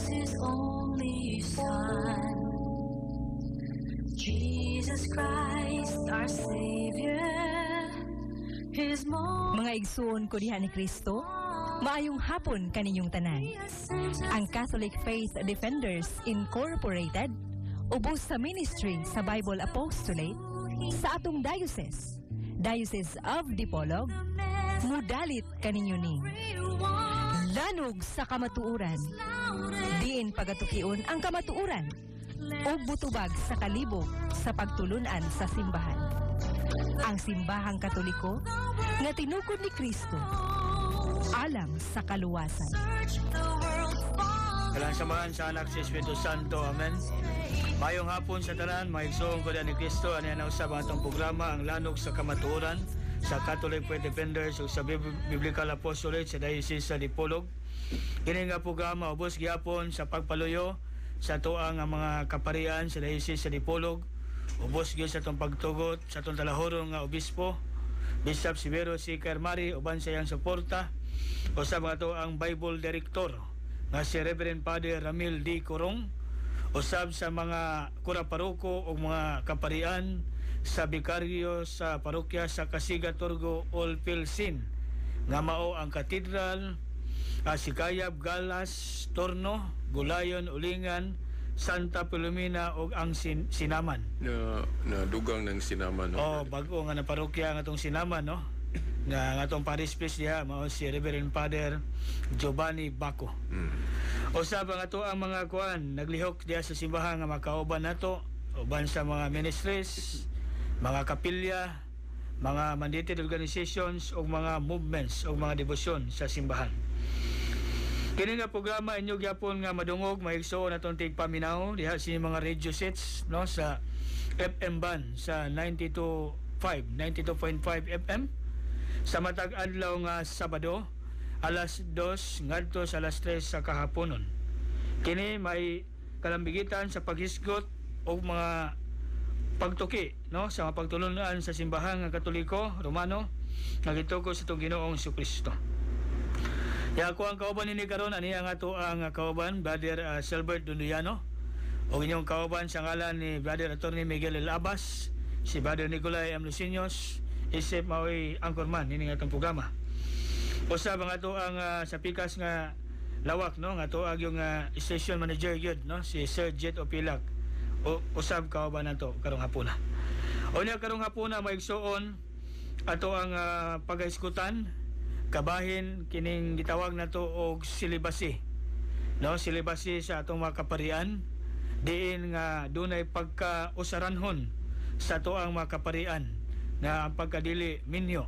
His only Son, Jesus Christ, our Savior. His most Mga igsuon ko diha ni Kristo, maayong hapon kaninyong tanan. Ang Catholic Faith Defenders Incorporated, ubos sa ministry sa Bible Apostolate sa atong diocese, Diocese of Dipolog, mudalit kaninyo ning Lanog sa Kamatuoran. Diin pagatukion ang kamatuoran ug butubag sa kalibog sa pagtulunan sa simbahan. Ang Simbahang Katoliko nga tinukod ni Kristo alang sa kaluwasan. Search the world far. Ngalan sa Amahan, sa Anak, sa Espiritu Santo. Amen. Mayong hapon sa tanan, mga igsoon ko ni Kristo, ani na usab ang atong programa, ang Lanog sa Kamatuoran, sa Catholic Faith Defenders ug sa Biblical Apostolate sa Diocese sa Dipolog. Kini nga programa ubos gihapon sa pagpaluyo sa atoang ang mga kaparian sa Diocese sa Dipolog, ubos gyud sa atong pagtugot sa atong talahoron nga obispo, Bishop Severo C. Kermari, uban sa iyang suporta, usab ang ato ang Bible Director nga si Reverend Father Ramil D. Corong, usab sa mga kura paroko o mga kaparian sa bikaryo sa parokya sa Kasiga Torgo All Pilsin nga mao ang Katedral, Sikayab, Galas, Torno, Gulayon, Ulingan, Santa Filomena ug ang Sinaman. Na na dugang ng Sinaman, no? Oh, bago nga na parokya nga atong Sinaman, no? Nga ang atong parish priest diha mao si Reverend Father Giovanni Baco. Usab ang ato ang mga kuan naglihok diha sa simbahan nga makauban nato, uban sa mga ministries, mga kapilya, mga mandated organizations ug mga movements ug mga debosyon sa simbahan. Kini nga programa inyo gyapon nga madungog, mga igsoon atong tigpaminaw diha sa mga radio sets, no, sa FM band sa 92.5 92.5 FM sa matag adlaw nga Sabado, alas 2 ngadto sa alas 3 sa kahaponon. Kini may kalambigitan sa paghisgot og mga pagtuki, no, sa mga pagtulunan sa Simbahan nga Katoliko Romano nga gitukod sa atong Ginoong Kristo. Ya, ako ang kauban nini karon, ani ang ato ang kauban, Brother Silbert Dunduyano, ug inyong kauban sa ngalan ni Brother Attorney Miguel L. Abbas, si Brother Nicolay M. Lucinos, isip mao'y anchorman nini nga atong programa. Usab ang ato ang sa pikas nga lawak, no, nga ato ang yung station manager gyud, no, si Sir Jet Opilak. O usab kauban nato karong hapuna. Unya karong hapuna, mga igsoon, ato ang pagahisgutan kabahin kining gitawag nato og celibacy, no, celibacy sa atong mga kaparian, diin nga dunay pagka usaranhon sa ato ang mga kaparian nga ang pagkadili minyo,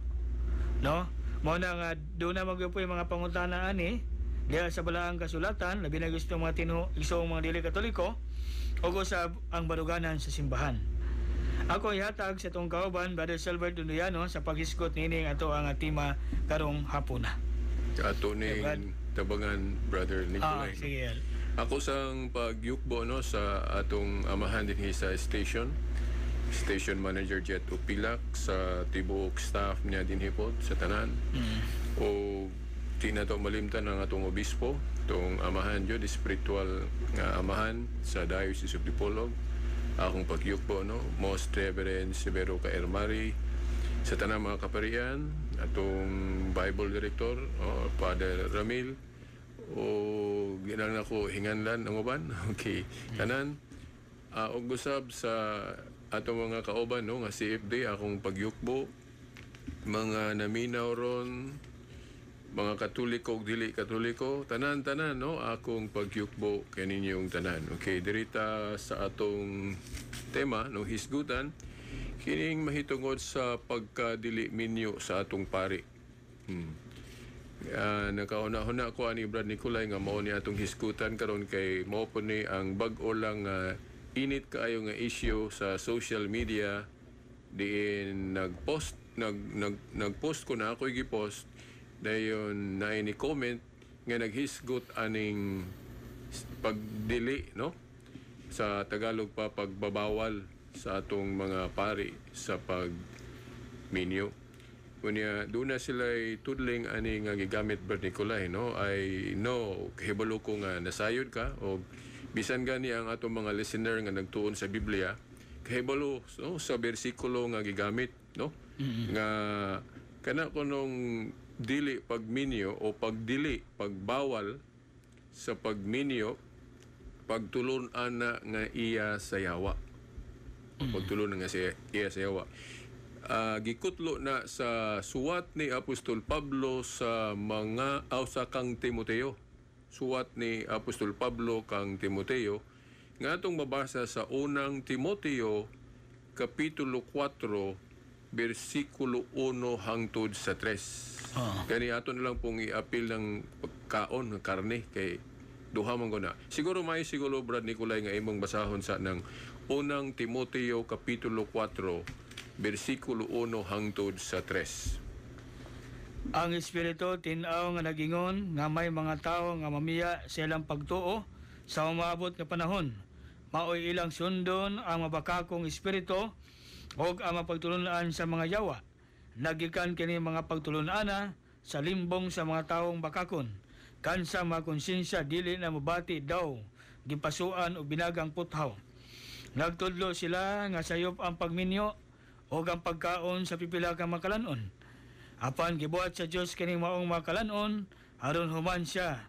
no. Mao na nga doon na magyupoy mga pangutana ani diha sa Balaang Kasulatan, labi na gusto mga tinuo igsoong mga dili Katoliko ug usab ang baruganan sa simbahan. Ako ihatag sa itong kauban, Brother Silver Dunduyano, sa paghisgot nining ato ang tema karong hapuna. Ato ning Brad. Tabangan, Brother Nicolay. Sige. Al. Ako sang pagyukbo, no, sa atong amahan din sa station, station manager Jet Upilak, sa tibuok staff niya din hipot sa tanan. O di na to malimtan ang atong obispo, tong amahan jud, spiritual nga amahan sa Diocese of Dipolog. Akong pagyukbo, no, Most Reverend Severo K. Ermari, sa tanang mga kaparian, atong Bible Director, oh, Father Ramil, o ginang nako hinganlan ang uban. Okay, tanan, og usab sa atong mga kauban, no, nga CFD, akong pagyukbo, mga naminaw ron, mga Katoliko ug dili Katoliko, tanan-tanan, no, akong pagyukbo kaninyong tanan. Okay, dirita sa atong tema, no, hisgutan kining mahitungod sa pagkadili minyo sa atong pari. Nakauna-huna ko ani, Brad Nicolay, nga mao ni atong hisgutan karon kay mao po ni ang bag-o lang nga init kaayo nga issue sa social media, diin nag-post nag, nag nag-post ko na ako gi-post, dayon na ni comment nga naghisgot aning pagdili, no, sa Tagalog pa, pagbabawal sa atong mga pari sa pag minyo. Unya doon na sila tudling ani nga gigamit, Brad Nicolay, no? I know, kahibalo ko nga nasayod ka o bisan gani ang atong mga listener nga nagtuon sa Biblia kahibalo, no, sa bersikulo nga gigamit, no, nga kana kunong dili pagminyo o pagdili, pagbawal sa pagminyo, pagtulon-an na nga iya sa yawa. Pagtulon nga siya iya sa yawa. Gikutlo na sa suwat ni Apostol Pablo sa mga aw sa kang Timoteo. Suwat ni Apostol Pablo kang Timoteo nga atong mabasa sa Unang Timoteo kapitulo 4 bersikulo 1 hangtod sa 3. Kani ato na lang pong iapil ng pagkaon ng karne kay duha man ko na. Siguro may siguro, Brad Nicolay, nga imong basahon sa ng Unang Timoteo kapitulo 4 bersikulo 1 hangtod sa 3. Ang Espiritu tin-aw nga nagingon nga may mga tawo nga mamiya sa ilang pagtuo sa umaabot nga panahon. Maoy ilang sundon ang mabakakong espiritu ug ang mapagtulunan sa mga yawa. Nagikan kini mga pagtulun-ana sa limbong sa mga tawong bakakon. Kansa mga konsensya dili na mabati daw gipasuan o binagang puthaw. Nagtudlo sila nga sayop ang pagminyo o ang pagkaon sa pipila ka makalanon. Apan gibuhat sa Dios kining maong makalanon aron human siya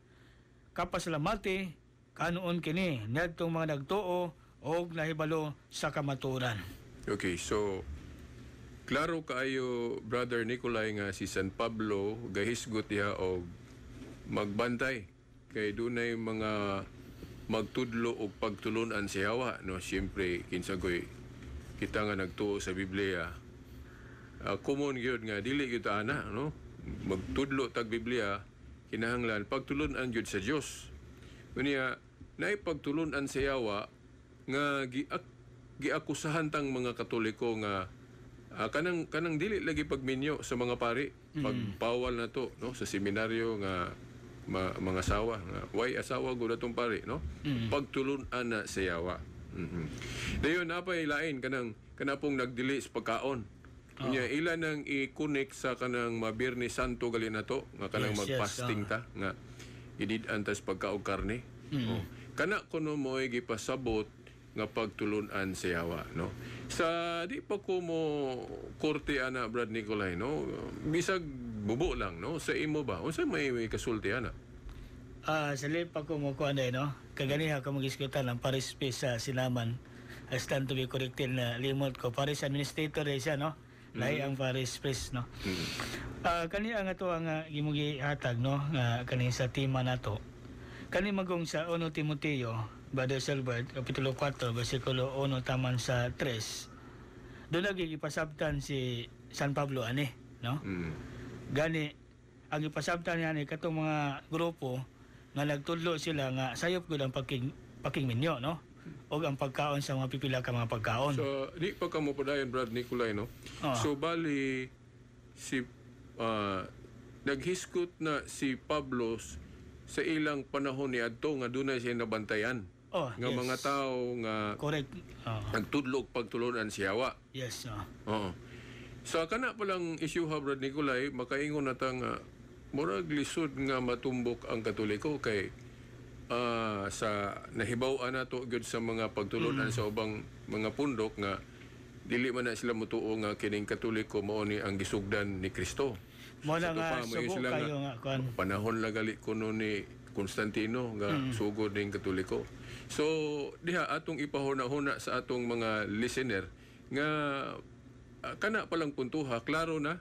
kapasalamati kanuon kini niadtong mga nagtuo og nahibalo sa kamatuoran. Okay, so klaro kaayo, Brother Nicolay, nga si San Pablo gahisgot diha og magbantay kay dunay mga magtudlo og pagtulunan si Hawa, no? Siyempre, kinsa goy kita nga nagtuo sa Biblia, common gyud nga dili gyud ta ana, no? Magtudlo tag Biblia, kinahanglan pagtulunan gyud sa Dios. Unya naay pagtulunan sa yawa nga giakusahan tang mga Katoliko nga kanang kanang dili lagi pagminyo sa mga pari, pagbawal na to, no, sa seminaryo nga mga asawa nga way asawa gud atong pari, no? Pagtulun-an na sa yawa. Dayon napay lain, kanang kanapong nagdili sa pagkaon. Unya ila nang i-connect sa kanang Mabiyernes Santo gali na to nga kanang magfasting ta nga idid-an tas pagkaog karne. Oh. Kana kuno mo'y gipasabot nga pagtulunan sa yawa, no? Sa di pa ko mo korte ana, Brad Nicolay, no? Bisag bubo lang, no? Sa imo ba, unsa may kasulti ana? Ah, sa pa ko mo kuan eh, no? Kaganiha ko mag-iskutan ang parish priest sa Sinaman. I stand to be corrected na limot ko. Parish administrator eh siya, no? Lahi ang parish priest, no? Ah, kani ang ato ang imong gihatag, no? Nga kani sa tema nato. Kani magong sa 1 Timoteo, Brother Silbert, Kapitulo 4, versikulo 1 taman sa 3. Doon lagi ipasabtan si San Pablo ani, no? Gani ang ipasabtan niya ni katong mga grupo nga nagtudlo sila nga sayop gud ang pagking paking minyo, no? Og ang pagkaon sa mga pipila ka mga pagkaon. So di pa ka mo padayon, Brad Nicolay, no? So bali si naghisgot na si Pablo sa ilang panahon ni adto nga dunay siya nabantayan nga mga tao nga nagtudlo og pagtulunan si Yawa. Oo. Sa kana palang issue ha, Brad Nicolay, makaingon na ta nga murag lisod nga matumbok ang Katoliko kay sa nahibaw-an nato gyud sa mga pagtulunan sa ubang mga pundok nga dili man na sila motuo nga kining Katoliko mao ni ang gisugdan ni Kristo. Mo na Sa nga tupa, moingon subo sila kayo nga kuan. Panahon lang gali kuno ni Constantino nga sugod ning Katoliko. So diha atong ipahuna-huna sa atong mga listener nga kana palang puntuha, klaro na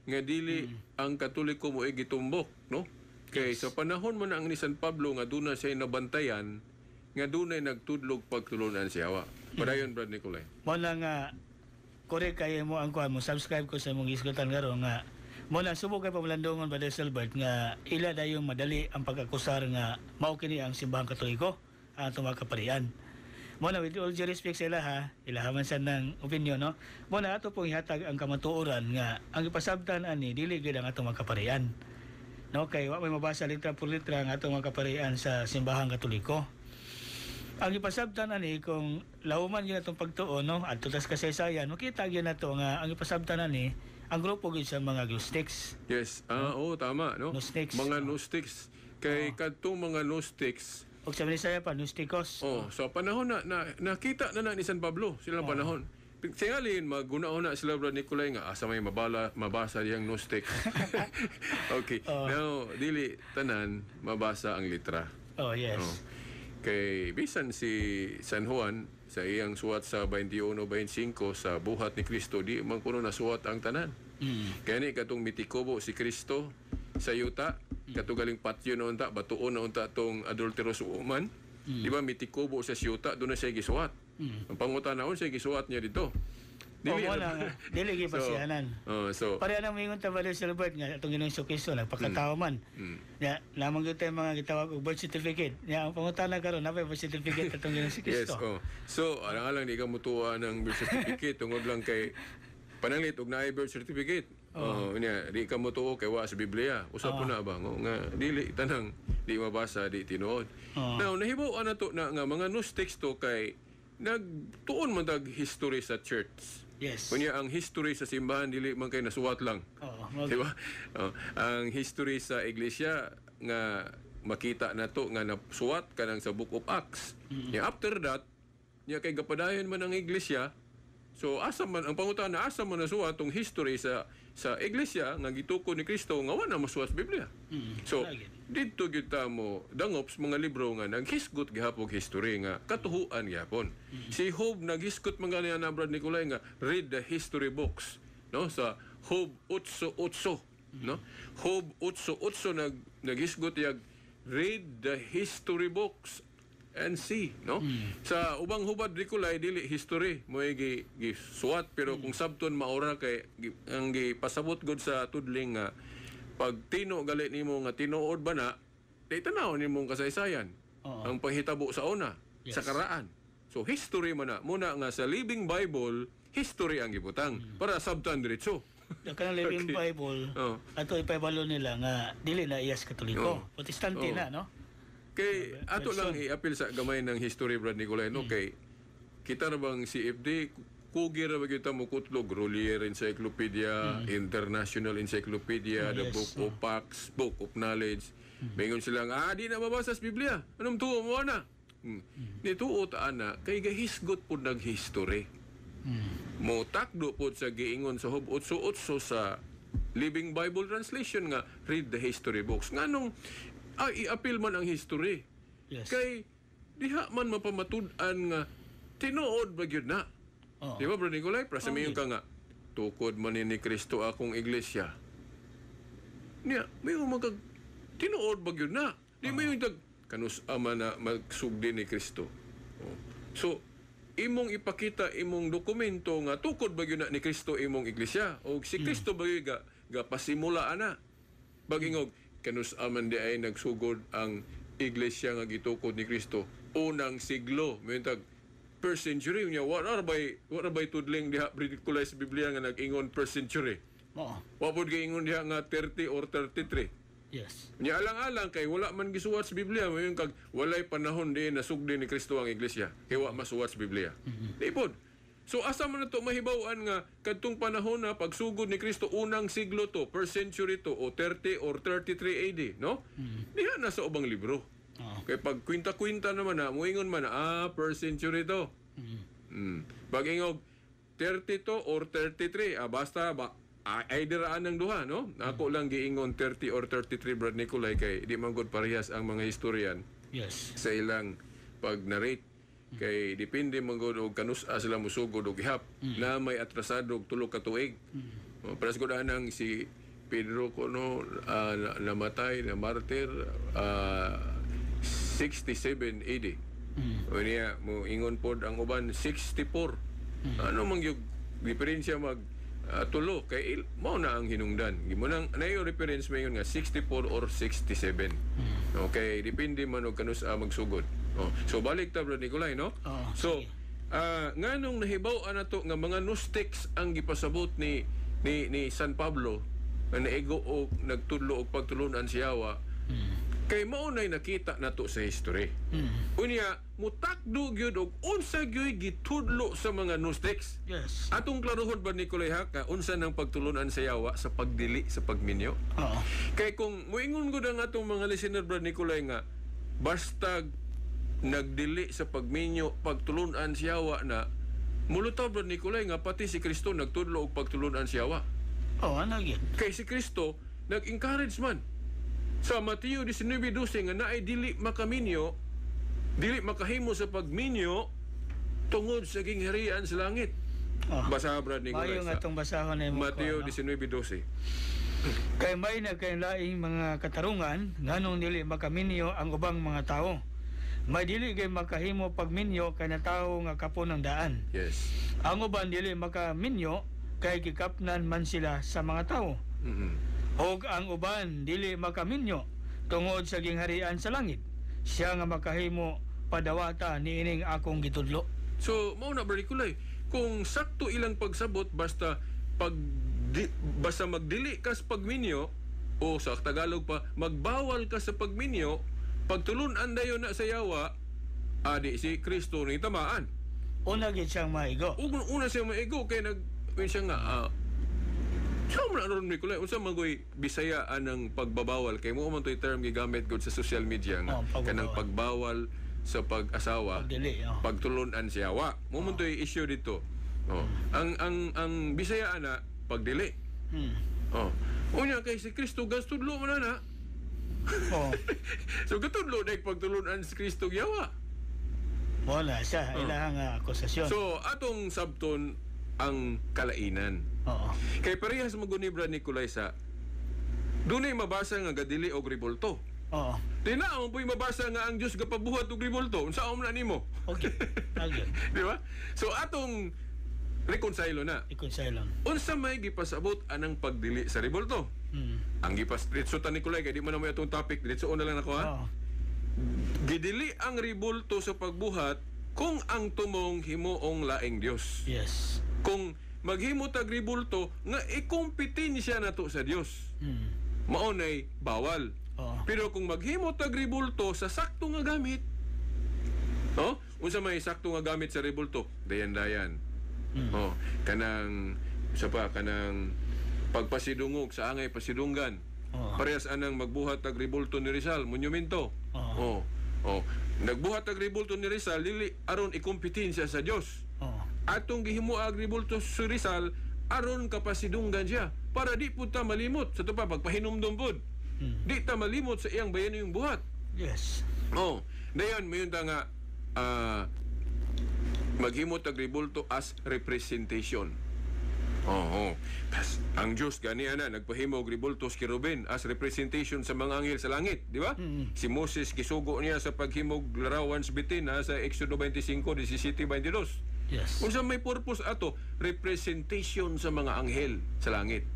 nga dili ang Katoliko mo gitumbok, no? Kay sa panahon man ang ni San Pablo nga duna siya nabantayan nga dunay nagtudlog pagtulunan siya wa. Padayon, Brad Nicolay. Mo na nga correct kayo mo ang kuan mo, subscribe ko sa imong gisgutan karon nga mo na subo kay pamalandungon, Brother Silbert, nga ila dayong madali ang pag-akusar nga mao kini ang Simbahang Katoliko, ang atong mga kaparian. Mo na, with all due respect sa ila ha, ilaha man sa ng opinion, no? Mo na ato pong ihatag ang kamatuoran nga ang ipasabtan ani dili gyud ang atong mga kaparian. No, kay wa may mabasa litra por litra ang atong mga kaparian sa Simbahang Katoliko. Ang ipasabtan ani, kung lauman gyud atong pagtuon, no, adto tas kasaysayan, makita gyud nato nga ang ipasabtan ani Ang grupo gyud sa mga Gnostics. Yes. Ah, oo, tama, no? Gnostics. Mga Gnostics. Kay kadtong mga Gnostics, Og sa Bisaya pa, Gnosticos. oh, sa panahon na nakita na na ni San Pablo silang panahon. Tingalin maguna-una sila, Brad Nicolay, nga asa may mabasa diyang Gnostic. Okay. Now, dili tanan mabasa ang litra. Oh, yes. Oh. Kay bisan si San Juan sa iyang suwat sa 21:25 sa buhat ni Kristo, di man kuno nasuwat ang tanan. Kaya ni katong mitikobo si Kristo sa yuta, katugaling patyo na unta, batuon na unta tong adulterous woman. Di ba mitikobo sa siyuta, doon na siya gisuwat. Ang pangutana siya gisuwat niya dito. Oh, mo na nga. Dili gyud pasiyanan. Oh, so Pareha nang mingon ta Brother Silbert nga atong Ginoong Kristo nagpakatao man. Ya, lamang gyud tayo mga gitawag og birth certificate. Ya, ang pangutana karon, naa birth certificate atong Ginoong Yes, Kristo? oh. So, alang-alang di ka mutuwa ng birth certificate tungod lang kay pananglit og naay birth certificate. Oh, niya, di ka mutuo kay wa sa Biblia. Usa po na ba ngo nga dili tanang di mabasa, di tinuod. Now, nahibaw na to na nga mga Gnostics to kay nagtuon man tag history sa church. Kunya ang history sa simbahan dili man kay nasuwat lang. Di ba? Oh, ang history sa iglesia nga makita na to nga nasuwat kanang sa Book of Acts. Ya, after that, nya kay gapadayon man ang iglesia. So asa man ang pangutana, asa man nasuwat tong history sa iglesia nga gitukod ni Kristo nga wa na masuwat sa Biblia? So Lagi. Didto gyud ta mo dangop sa mga libro nga naghisgot gihapon history nga katuhuan gihapon. Si Job naghisgot man gani na, Brad Nicolay, nga read the history books, no, sa Job 8:8, no? Job 8:8 naghisgot yag read the history books and see, no? Sa ubang hubad, Nicolay, dili history mo gi gisuwat, pero kung sabton maura kay ang gipasabot gud sa tudling nga pag tino gali nimo nga tinuod ba na, di tanaw nimong kasaysayan. Ang panghitabo sa una, sa karaan. So history man na muna nga sa Living Bible, history ang gibutang para sabtan diretso. Kanang Living Bible, ato ipabalo nila nga dili na iyas Katoliko. Protestante na, no? Kay ato lang i-appeal sa gamay ng history, Brad Nicolay, no, kay kita na bang CFD kugi ra ba kita mo kutlog Grolier Encyclopedia, International Encyclopedia, the Book of Facts, Book of Knowledge. Mingon sila nga, ah, di na mabasa sa Biblia. Anong tuo mo na? Ni tuo ta ana kay gahisgot pud nag-history. Mo takdo pod sa giingon sa Job 8:8 sa Living Bible Translation nga read the history books. Nganong i-appeal man ang history? Kay diha man mapamatud-an nga tinuod ba gyud na. Di ba, Bro Nicolay? Para sa mayon ka nga, tukod man ni Kristo akong iglesia. Niya, may magkag tinuod ba gyud na? Di mo yung tag kanus ama na magsugdi ni Kristo. Oh. So, imong ipakita imong dokumento nga tukod ba gyud na ni Kristo imong iglesia o si Kristo ba gyud ga pasimula ana. Bagingog kanus aman di ay nagsugod ang iglesia nga gitukod ni Kristo unang siglo, may tag first century niya, wa ra bay tudling diha, Nicolay, sa Biblia nga nag-ingon first century. Wa pod giingon diha nga 30 or 33. Nya alang-alang kay wala man gisuwat sa Biblia, mayon kag walay panahon di nasugdi ni Kristo ang iglesia. Kay wa masuwat sa Biblia. Di pod. So asa man nato mahibaw-an nga kadtong panahon na pagsugod ni Kristo unang siglo to, first century to o 30 or 33 AD, no? Diha na sa ubang libro. Kay pag kwinta-kwinta naman na, muingon man na, ah, first century to. Pag ingog 32 or 33, ah, basta ba, either ang duha, no? Ako lang giingon 30 or 33, Brad Nicolay, kay di man gud parehas ang mga historian sa ilang pag-narrate. Kay depende man gud og kanus-a sila musugod og gihap na may atrasado og 3 ka tuig. Oh, paras gud anang si Pedro kuno namatay na martyr 67 AD. O niya mo ingon pod ang uban 64. Ano man gyud diferensya mag tulo kay mao na ang hinungdan. Gimo nang nayo reference mayon nga 64 or 67. Okay, depende man og kanus-a magsugod. Oh. So balik ta, Brad Nicolay, no? Oo, So sige. Nganong nahibaw na to nga mga Gnostics ang gipasabot ni San Pablo nga naigo og nagtudlo og pagtulunan si Yawa. Kay mao nay nakita nato sa history. Unya, mutakdo gyud og unsa gyud gitudlo sa mga Gnostics. Atong klarohon ba, Nicolay, ha, ka unsa nang pagtulunan sa yawa sa pagdili sa pagminyo? Oo. Kay kung muingon gud ang atong mga listener, Brad Nicolay, nga basta nagdili sa pagminyo, pagtulunan sa yawa na, mulutaw, Brad Nicolay, nga pati si Kristo nagtudlo og pagtulunan sa yawa. Oo, ano gyud? Kay si Kristo nag-encourage man sa Mateo 19:12 nga naay dili makaminyo, dili makahimo sa pagminyo tungod sa gingharian sa langit. Basa, Brad Nicolay, Maayo nga sa itong basahon na imong Mateo kuan, no? 19:12. Kay may nagkailaing mga katarungan nganong dili makaminyo ang ubang mga tao. May dili kay makahimo pagminyo kay natawo nga kapon ng daan. Ang uban dili makaminyo kay gikapnan man sila sa mga tao. Og ang uban dili makaminyo tungod sa gingharian sa langit. Siya nga makahimo padawata niining akong gitudlo. So, mao na, Brad Nicolay, kung sakto ilang pagsabot, basta pag di, basta magdili ka sa pagminyo o sa Tagalog pa, magbawal ka sa pagminyo, pagtulunan dayon na sa yawa, adi si Kristo ni tamaan. Una gid siyang maigo. Ug una siya maigo kay nag yun siya nga sa man aron, Nicolay, unsa man goy Bisaya anang pagbabawal, kay mo man to'y term gigamit gud sa social media nga Oh, pagbabawal. Kanang pagbawal sa pag-asawa, Pagdili, oh. pagtulunan siya wa mo man to'y issue dito, oh. Ang Bisaya ana pagdili. Oh, unya kay si Kristo gastudlo man ana. So gatudlo dahil pagtulunan si Kristo yawa. Wala siya ilahang akusasyon. So atong sabton ang kalainan. Kay parehas magunibra, Nicolay, sa dunay mabasa nga gadili og rebulto. Tinao po'y mabasa nga ang Dios gapabuhat og rebulto. Unsa man na nimo? Okay. Okay. Di ba? So atong reconcile na. Reconcile lang. Unsa may gipasabot anang pagdili sa rebulto? Ang gipas diretso ta, Nicolay, kay di man na may atong topic, diretso na lang nako, ha. Gidili ang rebulto sa pagbuhat kung ang tumong himuong laing Dios. Kung maghimo tag rebulto nga ikompetensya nato sa Dios, mao nay bawal. Pero kung maghimo tag rebulto sa sakto nga gamit, no? Unsa may sakto nga gamit sa rebulto? Dayan-dayan. Oh, kanang isa pa, kanang pagpasidungog sa angay pasidunggan. Parehas anang magbuhat tag rebulto ni Rizal, monumento. Oh. Oh. Nagbuhat tag rebulto ni Rizal dili aron ikompetensya sa Dios. Atong gihimo ang rebulto sa Rizal aron kapasidunggan siya para di pud ta malimot sa pa pagpahinumdum pud. Di ta malimot sa iyang bayanong buhat. Oh, dayon mayon ta nga maghimo tag rebulto as representation. Oo. Pas, ang Diyos gani ana nagpahimo og rebulto sa kerubin as representation sa mga anghel sa langit, di ba? Si Moses gisugo niya sa paghimog larawan sa bitin, ha, sa Exodo 25:17-22. Unsa may purpose ato? Representation sa mga anghel sa langit.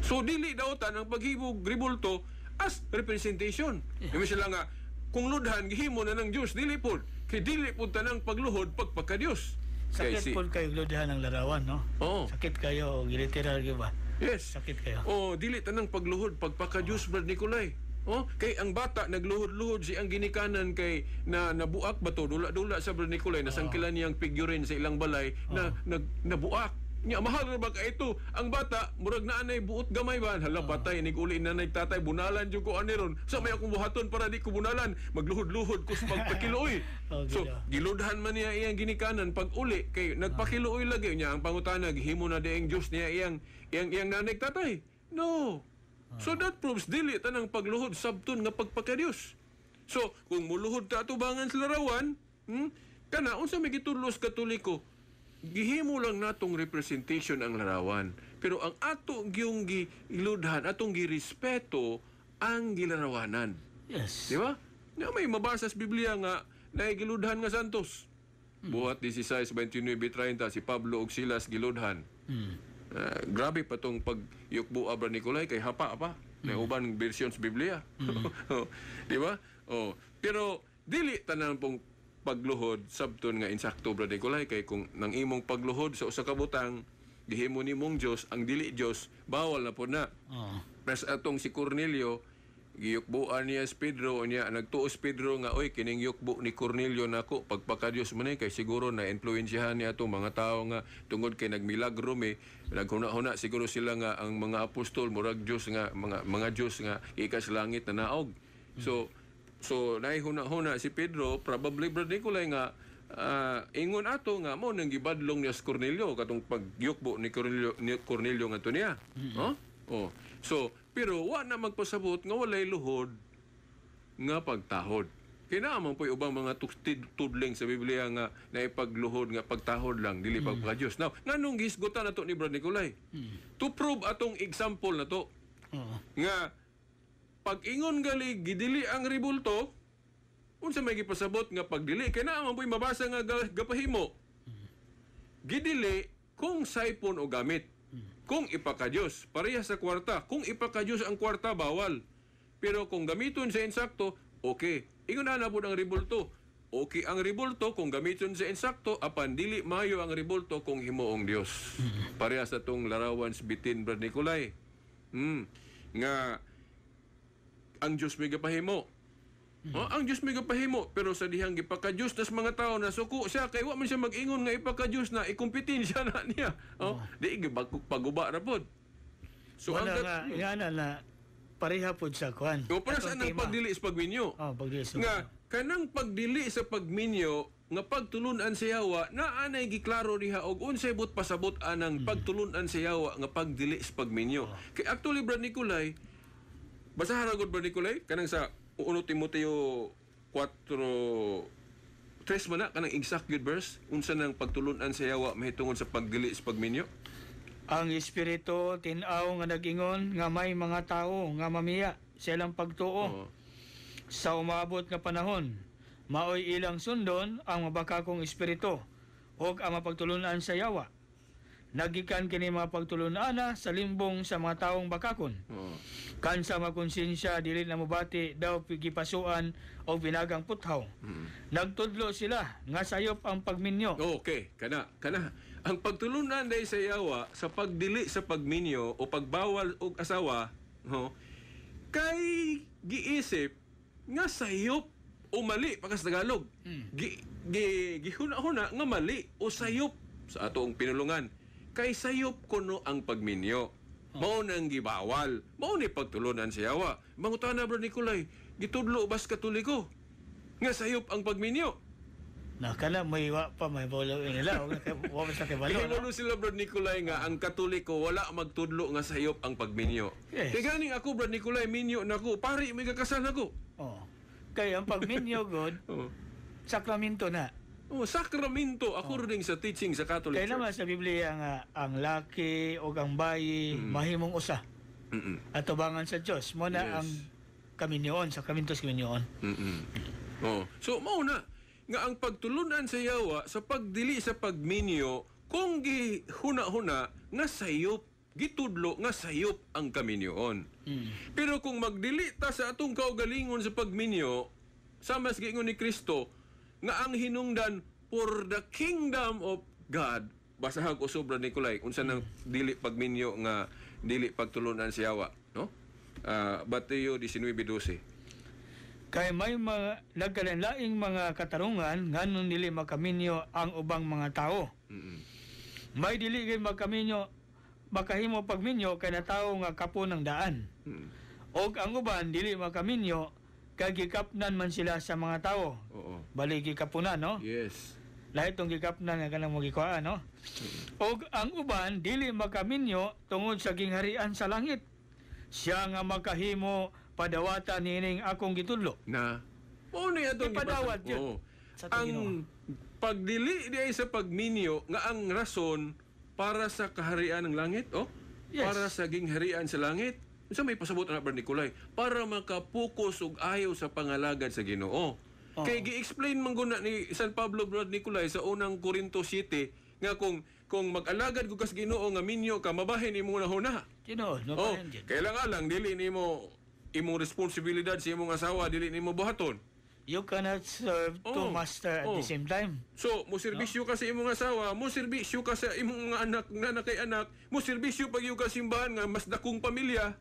So dili daotan ang paghimog rebulto as representation. Imi sila nga kung ludhan gihimo na ng Dios, dili pod. Kay dili pod tanang pagluhod pagpaka-Dios. Kay Sakit pod kayo glodhan ang larawan, no? Oo. Sakit kayo, literal gyud ba? Yes. Sakit kayo. Oh, dili tanang pagluhod pagpaka-Dios, Brad Nicolay. Oh, kay ang bata nagluhod-luhod si ang ginikanan kay na nabuak ba to, dula-dula sa Brad Nicolay, nasangkilan niyang figurine sa ilang balay na nag nabuak. Nya mahal ra ba kay ito? Ang bata murag naa nay buot gamay ba? Hala, patay nig uli na tatay, bunalan jud ko ani ron. Sa may akong buhaton para di ko bunalan, magluhod-luhod ko sa pagpakiluoy. Oh, So, gila. giludhan man niya iyang ginikanan pag uli kay nagpakiluoy lagi niya ang pangutana, gihimo na dieng Dios niya iyang nanay tatay. No. So that proves dili tanang pagluhod sabton nga pagpakadiyos. So kung muluhod ta atubangan sa larawan, kana unsa may gitudlo sa Katoliko? Gihimo lang natong representation ang larawan. Pero ang ato gyung giludhan, atong girespeto ang gilarawanan. Di ba? Nga may mabasa sa Biblia nga naigiludhan nga santos. Buhat 16:29-30, si Pablo ug Silas giludhan. Grabe pa tong pagyukbo, Abra Nicolay, kay hapa pa. May uban version sa Biblia. Di ba? Oh, pero dili tanan pong pagluhod sabton nga insakto, Brad Nicolay, kay kung nang imong pagluhod sa usa ka butang gihimo nimong Dios, ang dili Dios, bawal na po na. Pres atong si Cornelio Giyukbuan niya si Pedro, niya nagtuo si Pedro nga, "Oy, kining yukbo ni Cornelio nako, pagpakadiyos man ni, kay siguro na influensyahan niya atong mga tao nga tungod kay nagmilagro mi, naghuna-huna siguro sila nga ang mga apostol murag Dios nga mga Dios nga gikan sa langit na naog." So naihuna-huna si Pedro probably, Brad Nicolay, nga ingon ato nga mo nang gibadlong niya si Cornelio katong pagyukbo ni Cornelio ngadto niya. Oh? Oh. So, pero wa na magpasabot nga walay luhod nga pagtahod. Kay naa man po'y ubang mga tudling sa Biblia nga naipagluhod nga pagtahod lang, dili pagpaka-Diyos. Now, nganong gihisgutan nato ni Brad Nicolay? To prove atong example na to, nga pag ingon gali gidili ang ribulto, unsa may gipasabot nga pagdili? Kay naa man po'y mabasa nga gapahimo. Gidili kung saypon o gamit. Kung ipakadiyos, pareha sa kwarta. Kung ipakadiyos ang kwarta, bawal. Pero kung gamiton sa insakto, okay. Ingon na po ang ribulto. Okay ang ribulto kung gamiton sa insakto, apan dili mayo ang ribulto kung himuong Dios. Pareha sa tong larawan sa bitin, Brad Nicolay. Nga ang Dios may gapahimo. Oh, ang Dios may gapahimo, pero sa dihang gipaka-Dios tas mga tao na suko siya kay wa man siya mag-ingon nga ipaka-Dios na ikompetensya na niya. Oh, di gibagkok paguba ra pod. So Wala ang nga, nga na na pareha pod sa kuan. O para sa Atong nang tema. pagdili sa pagminyo. Oh, pagdili sa Nga kanang pagdili sa pagminyo nga pagtulunan sa yawa na anay giklaro diha og unsay but pasabot anang pagtulunan sa yawa nga pagdili sa pagminyo. Kay actually, Brad Nicolay, basahan ra gud, Brad Nicolay, kanang sa 1 Timoteo 4:3 man na kanang exact good verse, unsa nang pagtulunan sa yawa mahitungod sa pagdili sa pagminyo. Ang espiritu tin-aw nga nag-ingon nga may mga tao nga mamiya sa ilang pagtuo sa umabot nga panahon. Maoy ilang sundon ang mabakakong espiritu ug ang mapagtulunan sa yawa. Nagikan kini mga pagtulunan sa limbong sa mga taong bakakon. Kan sa mga konsensya dili na mobati daw gipasuan o binagang puthaw. Nagtudlo sila nga sayop ang pagminyo. Okay, kana, kana. Ang pagtulunan day sa yawa sa pagdili sa pagminyo o pagbawal og asawa, no, kay giisip nga sayop o mali pagka sa Tagalog. Gi, gi gihuna-huna nga mali o sayop sa atong pinulungan. Kay sayop kuno ang pagminyo. Mao nang gibawal. Mao ni pagtulunan sa yawa. Mangutana, Bro Nicolay, gitudlo bas Katoliko nga sayop ang pagminyo? Na kana may wa pa may bolo nila o wa pa sa kibalo. Kaya No? sila, Brad Nicolay, nga ang Katoliko wala magtudlo nga sayop ang pagminyo. Yes. Kaya ganing ako, Brad Nicolay, minyo na ko, pari may kakasal ako. Oh. Kay ang pagminyo god sakramento na. Oh, sakramento according sa teaching sa Catholic Kaya naman Church. sa Biblia nga ang laki o ang bayi mahimong usa atubangan sa Dios. Mo na ang kaminyoon, sakramento sa kaminyoon. Oh. So mao na nga ang pagtulunan sa yawa sa pagdili sa pagminyo kung gihuna-huna nga sayop, gitudlo nga sayop ang kaminyoon. Pero kung magdili ta sa atong kaugalingon sa pagminyo, sama sa giingon ni Kristo nga ang hinungdan for the kingdom of God. Basahan ko sobra, Nicolay, unsa nang dili pagminyo nga dili pagtulunan sa yawa, no? Mateo 19:12. Kay may mga nagkalainlaing mga katarungan nganong dili makaminyo ang ubang mga tao. May dili kay makaminyo makahimo pagminyo kay natawo nga kapon ng daan. Og ang uban dili makaminyo kay gikapnan man sila sa mga tao. Bali gikapunan, no? Yes. Lahi tong gikapnan nga kanang magikuhaan, no? Og ang uban dili makaminyo tungod sa gingharian sa langit. Siya nga makahimo padawatan niining akong gitudlo. Na mao ni atong Ipadawat gibasa. yun. Sa atong Ang Ginoo. pagdili di ay sa pagminyo nga ang rason para sa kaharian ng langit, oh. Para sa gingharian sa langit. Unsa may pasabot na, Brad Nicolay? Para makapokus og ayo sa pangalagad sa Ginoo. Kay gi-explain man guna ni San Pablo, Brad Nicolay, sa unang Korinto 7 nga kung mag-alagad ko kas Ginoo nga minyo ka, mabahin imo na huna. Tinuod, no Oh, pa rin yun. kailangan lang dili nimo imong responsibilidad sa imong asawa dili nimo buhaton. You cannot serve two master at the same time. So, mo serbisyo ka sa imong asawa, mo serbisyo ka sa imong mga anak na kay anak, mo serbisyo pag ka simbahan nga mas dakong pamilya.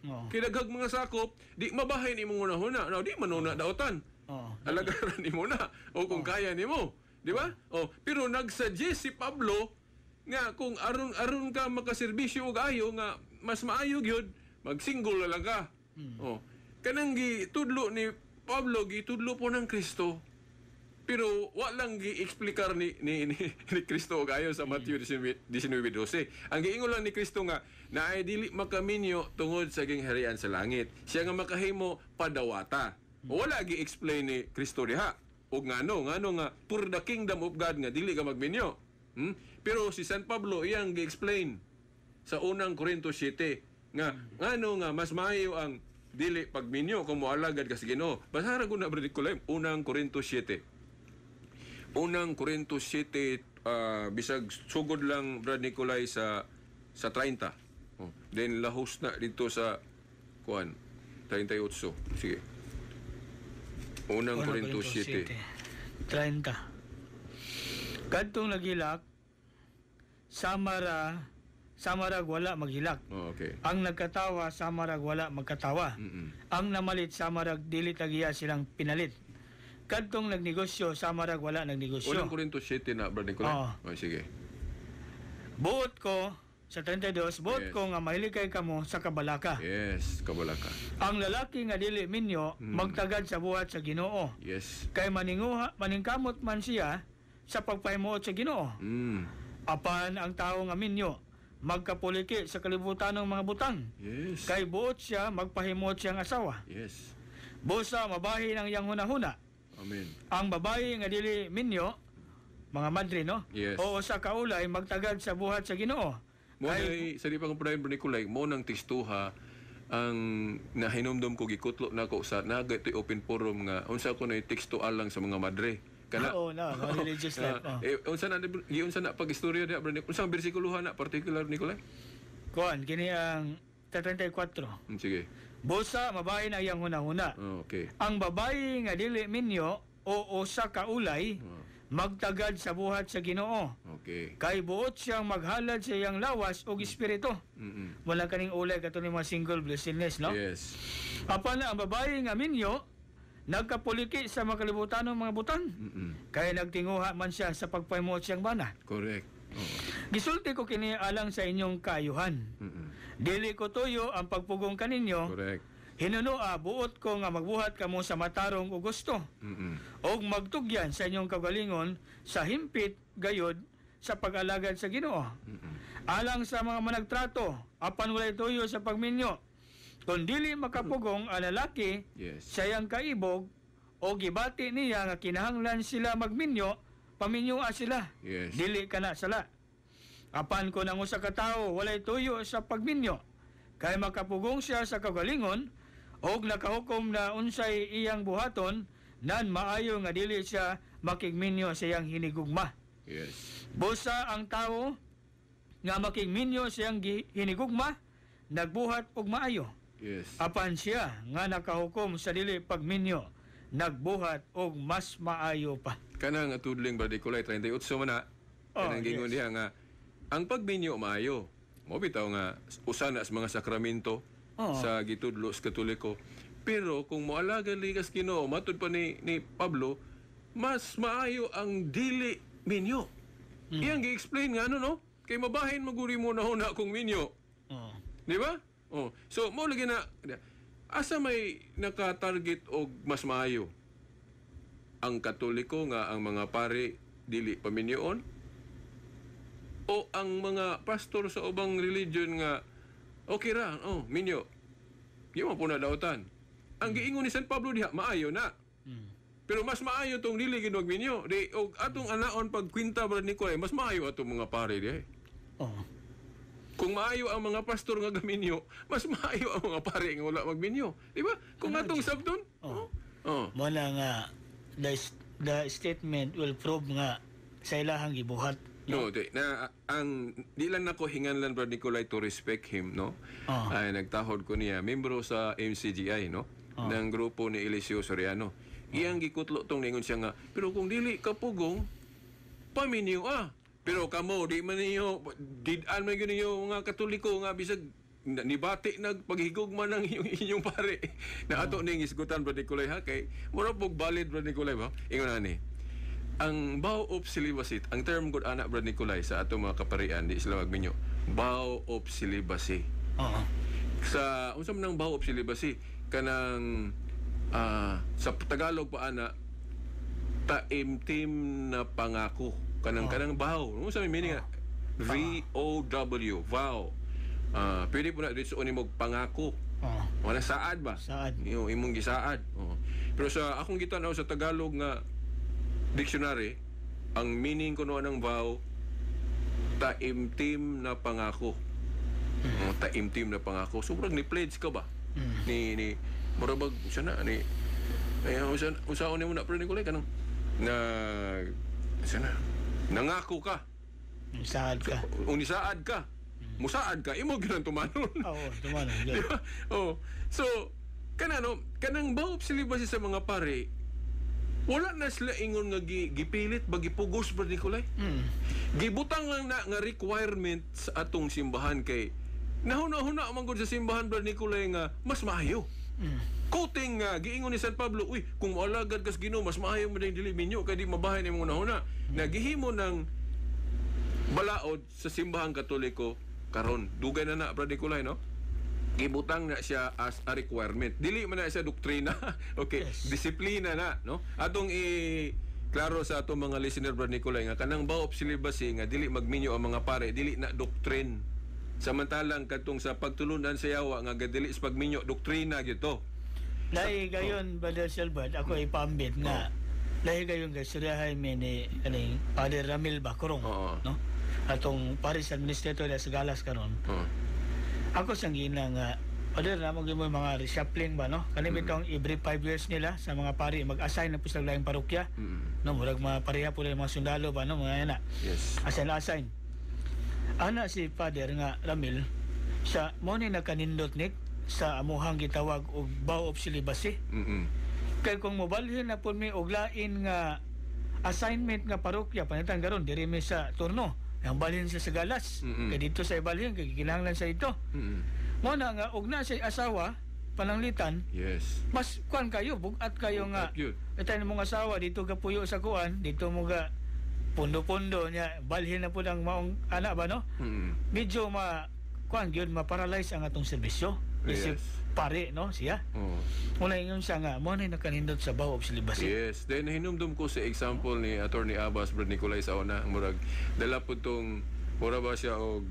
Oo. Kay daghag mga sakop, di mabahin imong hunahuna. No, di man una daotan. Oo. Alagaran nimo na o kung kaya nimo, di ba? Oh, pero nagsuggest si Pablo nga kung aron-aron ka makaserbisyo og ayo nga mas maayo gyud mag-single na lang ka. Oh. Kanang gitudlo ni Pablo, gitudlo po ng Kristo. Pero wa lang gi-explikar ni Kristo og ayo sa Matthew 19:12. Ang giingon lang ni Kristo nga naay dili makaminyo tungod sa gingharian sa langit. Siya nga makahimo padawata. Wala gi-explain ni Kristo diha. Og ngano ngano nga for the kingdom of God nga dili ka magminyo. Pero si San Pablo iyang gi-explain sa Unang Korinto 7 nga ngano nga mas maayo ang dili pagminyo kung moalagad ka sa Ginoo. Basara ko na, Brother Nicolay, Unang Korinto 7. Unang Korinto 7, bisag sugod lang, Brad Nicolay, sa 30. Oh, then lahos na dito sa kuan 38. Sige. Unang Korinto 7. 30. Kadtong naghilak, samarag wala maghilak. Oh, okay. Ang nagkatawa, samarag wala magkatawa. Ang namalit, samarag dili tagiya silang pinalit. Kadtong nagnegosyo, samarag wala nagnegosyo. Unang Korinto 7 na, Brad Nicolay. Oo. Oh, sige. Buot ko, sa 32, buot ko nga mahilikay kamo sa kabalaka. Yes, kabalaka. Ang lalaki nga dili minyo, magtagad sa buhat sa Ginoo. Kay maningkamot man siya sa pagpahimuot sa Ginoo. Apan ang tao nga minyo, magkapuliki sa kalibutan ng mga butang. Kay buot siya, magpahimuot siyang asawa. Busa mabahin ang iyang hunahuna. Amen. Ang babae nga dili minyo, mga madre, no? Yes. O sa kaulay, magtagad sa buhat sa Ginoo. Mo Kay, nay sa di pa ko Brad Nicolay, mo nang tekstuha ang nahinumdum ko, gikutlo nako sa naga ito'y open forum nga unsa ko na teksto alang sa mga madre. Kana Oo na, mga religious life. Oh. Eh, unsa na giunsa na pag-istorya diha, Brad Nicolay? Unsang bersikulohan na particular, Nicolay? Kuan, kini ang 34. Sige. Busa mabahin ang iyang hunahuna. Oh, okay. Ang babae nga dili minyo o usa ka ulay, magtagad sa buhat sa Ginoo. Kay buot siyang maghalad sa iyang lawas ug espiritu. Wala kaning ulay kato ni mga single blessedness, no? Yes. Apan ang babae nga minyo nagkapuliki sa makalibutan ng mga butang. Kay nagtinguha man siya sa pagpahimuot siyang bana. Correct. Oo. Gisulti ko kini alang sa inyong kaayuhan. Dili ko tuyo ang pagpugong kaninyo. Correct. Hinunoa buot ko nga magbuhat kamo sa matarong ug gusto. Og magtugyan sa inyong kagalingon sa himpit gayod sa pag-alagad sa Ginoo. Alang sa mga managtrato, apan walay tuyo sa pagminyo. Kung dili makapugong ang lalaki sa iyang kaibog o gibati niya nga kinahanglan sila magminyo, paminyoa sila. Dili ka na sala. Apan kung ang usa ka tawo walay tuyo sa pagminyo, kay makapugong siya sa kagalingon og nakahukom na unsay iyang buhaton, nan maayo nga dili siya makigminyo sa iyang hinigugma. Busa ang tawo nga makigminyo sa iyang hinigugma, nagbuhat og maayo. Apan siya nga nakahukom sa dili pagminyo, nagbuhat og mas maayo pa. Kanang atudling, Brad Nicolay, 38 man na. Oh, Kanang gingon yes. diha nga ang pagminyo maayo. Mo bitaw nga usa na sa mga sakramento sa gitudlo sa Katoliko. Pero kung moalaga ligas Ginoo, matud pa ni Pablo, mas maayo ang dili minyo. Iyang gi-explain nga ano, no? Kay mabahin maguri mo na huna kung minyo. Di ba? Oh. So mo lagi na asa may naka-target og mas maayo? Ang Katoliko nga ang mga pare dili paminyoon, o ang mga pastor sa ubang religion nga okay ra, oh, minyo. Di man po na dautan. Ang giingon ni San Pablo diha, maayo na. Pero mas maayo tong dili gid minyo. Di og atong anaon pagkwinta, Brad Nicolay, mas maayo atong mga pare diha. Kung maayo ang mga pastor nga gaminyo, mas maayo ang mga pare nga wala magminyo. Di ba? Kung Ano, atong Jim? sabton. Oh. Oh. Mo na nga the statement will prove nga sa ilahang gibuhat. No, di, na ang di lang nako hinganlan, Brad Nicolay, to respect him, no. Oh. Ay nagtahod ko niya, membro sa MCGI, no, ng grupo ni Eliseo Soriano. Iyang gikutlo tong ningon siya nga, pero kung dili ka pugong, paminyo ah. Pero kamo di man ninyo did-an man gyud ninyo mga Katoliko nga bisag nibati nagpaghigugma ng inyong pare na ato ning isgutan, Brad Nicolay, ha, kay mura pog valid, Brad Nicolay, ba? Ingon ani ang vow of celibacy, ang term gud ana, Brad Nicolay, sa ato mga kaparian, di sila magminyo, vow of celibacy. Sa unsa man ang vow of celibacy? Kanang sa Tagalog pa ana, taimtim na pangako, kanang vow. Unsa may meaning? V O W, vow. Pwede po na dito nimo pangako. Wala saad ba? Saad. Yung imong gisaad. Oo. Pero sa akong gitan-aw sa Tagalog nga dictionary, ang meaning kuno ng vow, taimtim na pangako. Oh, taimtim na pangako. So murag ni pledge ka ba? Ni ni murag bag usa na ni ay usa usaon nimo na, pero Nicolay, kanang na usa na nangako ka. Saad ka. Unisaad ka. Musaad ka, imo gyud ang tumanon. Oo, tumanon. Di ba? Oh. So, kana no, kanang vow of celibacy sa mga pare, wala na sila ingon nga gipilit ba, gipugos ba, Nicolay? Gibutang lang na nga requirement sa atong simbahan kay nahuna-huna man gud sa simbahan, Brad Nicolay, nga mas maayo. Quoting nga giingon ni San Pablo, "Uy, kung moalagad kas Ginoo, mas maayo mo ding dili minyo kay di mabahin imong hunahuna." Nagihimo ng balaod sa Simbahang Katoliko karon. Dugay na na, Brad Nicolay, no? Gibutang na siya as a requirement. Dili man na siya doktrina. Okay, disiplina na, no? Atong i klaro sa atong mga listener, Brad Nicolay, nga kanang vow of celibacy nga dili magminyo ang mga pare, dili na doctrine. Samantalang katong sa pagtulunan sa yawa nga gadili sa pagminyo, doktrina gyud to. Lahi gayon, Brother Silbert, ako ipambit nga lahi gayon kay suryahay mi ni kaning Father Ramil Bacorong, no? Atong parish administrator sa Galas karon. Ako sang gina nga, "Father, namo gyud mo mga reshuffling ba, no?" Kani bitong every 5 years nila sa mga pari mag-assign na po sa laing parokya. No, murag mga pareha po mga sundalo ba, no, mga ana. Assign assign. Ana si Father nga Ramil sa mo ni nakanindot nik sa amuhang gitawag og vow of celibacy. Kay kung mobalhin na pud mi og lain nga assignment nga parokya, panitan karon diri mi sa turno. Ang balhin sa Galas. Kay dito sa ibalhin kay kinahanglan sa ito. Mo na nga og na sa asawa pananglitan, mas kuan kayo, bugat kayo nga. Bugat yun. Ito mong asawa dito ka puyo sa kuan, dito mo ga pundo-pundo niya, balhin na pud ang maong anak ba, no? Medyo ma kuan gyud, ma-paralyze ang atong serbisyo. Isip pare, no, siya. Muna ingon siya nga mo na nakanindot sa vow of celibacy. Yes. Then hinumdum ko sa example ni Attorney Abbas, Brad Nicolay, sa una, murag dala po tong mura ba siya og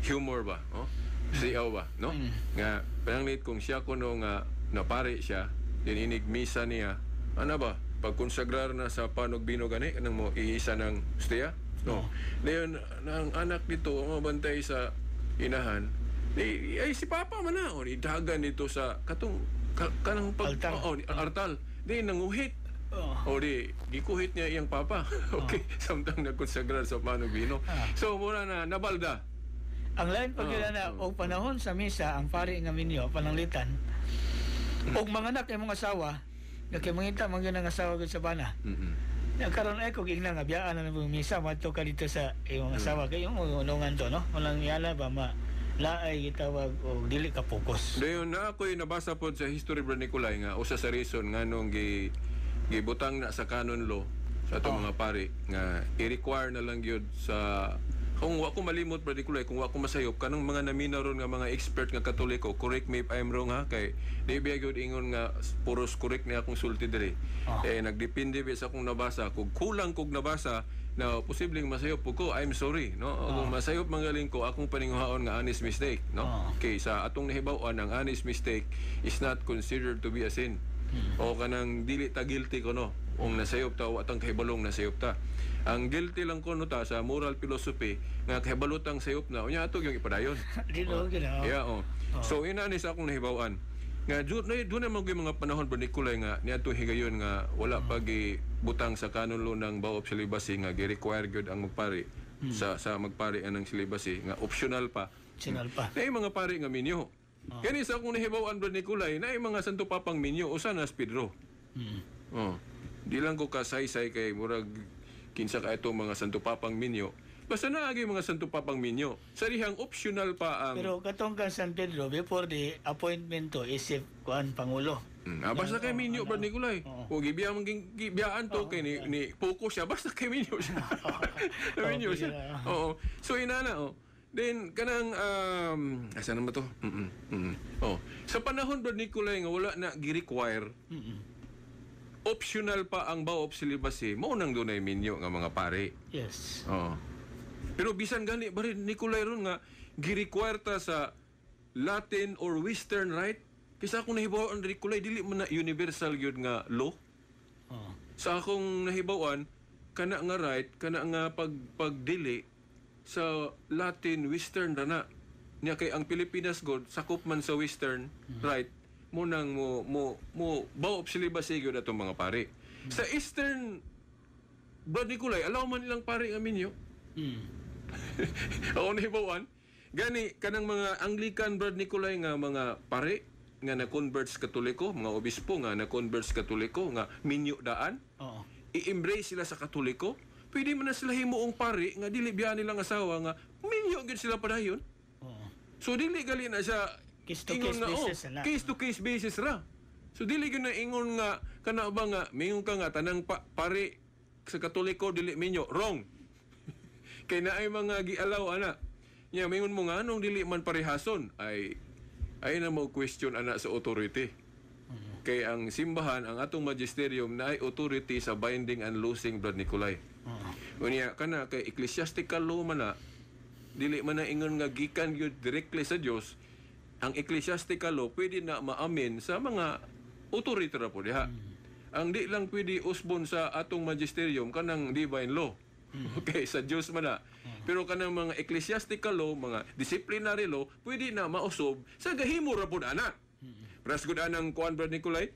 humor ba, oh? Siyaw ba, no? Nga pananglit kung siya kuno nga napare siya, then inig misa niya, ano ba? Pagkonsagrar na sa panog bino gani kanang mo iisa ng hostia, no? Dayon ang anak nito mabantay sa inahan. Di, ay si Papa man na, o idagan dito sa katong kanang pag Altar. Oo, artal. Di nanguhit. O di gikuhit niya iyang papa. Okay, samtang nagkonsagrar sa panog bino. So mura na nabalda. Ang lain pag na og panahon sa misa ang pari nga minyo pananglitan og manganak imong asawa nga kay mangita man gyud ang asawa gyud sa bana. Karon ay kog ingna nga biyaan na nang misa, madto ka dito sa imong asawa kay imong unungan to, no? Walang yala ba ma laay gitawag og dili ka focus. Dayon na ako'y nabasa pod sa history, Brad Nicolay, nga usa sa reason nganong gi gibutang na sa canon law sa atong mga pari nga i-require na lang gyud sa, kung wa ko malimot, Brad Nicolay, kung wa ko masayop, kanang mga namina ron nga mga expert nga Katoliko, correct me if I'm wrong ha, kay di biya gyud ingon nga puros correct ni akong sulti diri. Eh nagdepende ba sa akong nabasa. Kung kulang kog nabasa na posibleng masayop po ko, I'm sorry, no? Kung masayop mangaling ko, akong paninguhaon nga honest mistake, no? Okay, sa atong nahibaw-an, ang honest mistake is not considered to be a sin. O kanang dili ta guilty ko, no? Kung nasayop ta, wa tang kahibalong nasayop ta. Ang guilty lang kuno ta sa moral philosophy nga kahibalo tang sayop na, unya ato yung ipadayon. Dili gyud oh. Yeah, oh. So ina ni sa akong nahibaw-an. Nga doon na mga panahon ba, Nicolay, nga niadto higayon nga wala pa butang sa canon law ng vow of celibacy nga gi-require gyud ang magpari sa magpari anang celibacy nga optional pa. Optional pa. Naay mga pari nga minyo. Kani sa akong nahibaw-an, Brad Nicolay, naay mga Santo Papang minyo, usa na si Pedro. Oh. Di lang ko kasaysay kay murag kinsa ka itong mga Santo Papang minyo. Basta naagay mga Santo Papang minyo. Sa dihang optional pa ang Pero katong kang San Pedro, before the appointment to, isip kuan pangulo. Basta kay minyo, Oo, Brad Nicolay. Oo. O gibiyaan man gibiyaan to kay ni focus siya, basta kay minyo siya. Minyo Okay siya. na. Oo. So inana, oh. Then kanang asa na ba to? Oh. Sa panahon, Brad Nicolay, nga wala na gi-require, optional pa ang vow of celibacy, mao nang dunay minyo nga mga pare. Oo. Pero bisan gani ba rin Nicolay ron nga gi-require ta sa Latin or Western Rite? Kaysa akong nahibaw-an, Nicolay, dili man na universal gyud nga law. Sa akong nahibaw-an, kana nga rite, kana nga pagdili sa Latin Western ra na. Nya kay ang Pilipinas god sakop man sa Western Rite, mo nang mo vow of celibacy gyud atong mga pare. Sa Eastern, Brad Nicolay, allow man ilang pare nga minyo. Ako nahibaw-an. Gani kanang mga Anglican, Brad Nicolay, nga mga pare nga na-convert sa Katoliko, mga obispo nga na-convert sa Katoliko nga minyo daan, i-embrace sila sa Katoliko, pwede man na sila himuong pare nga dili biya nilang asawa nga minyo gyud sila padayon. So dili gali na siya Case to ingon case nga, oh, basis na. Case to case basis ra. So dili gyud na ingon nga kana ba nga mingon ka nga tanang pare sa Katoliko dili minyo, wrong. Kay naay mga gialaw ana. Nya mingon mo nga anong dili man parehason, ay na mo question ana sa authority. Kay ang simbahan, ang atong magisterium na ay authority sa binding and loosing, Brad Nicolay. Unya kana kay ecclesiastical law man na, dili man na ingon nga gikan gyud directly sa Dios. Ang ecclesiastical law pwede na maamin sa mga authority ra po diha. Ang di lang pwede usbon sa atong magisterium kanang divine law. Okay, sa Dios man na. Pero kanang mga ecclesiastical law, mga disciplinary law, pwede na mausog sa gahimo ra pud ana. Pras gud anang kuan, Brad Nicolay,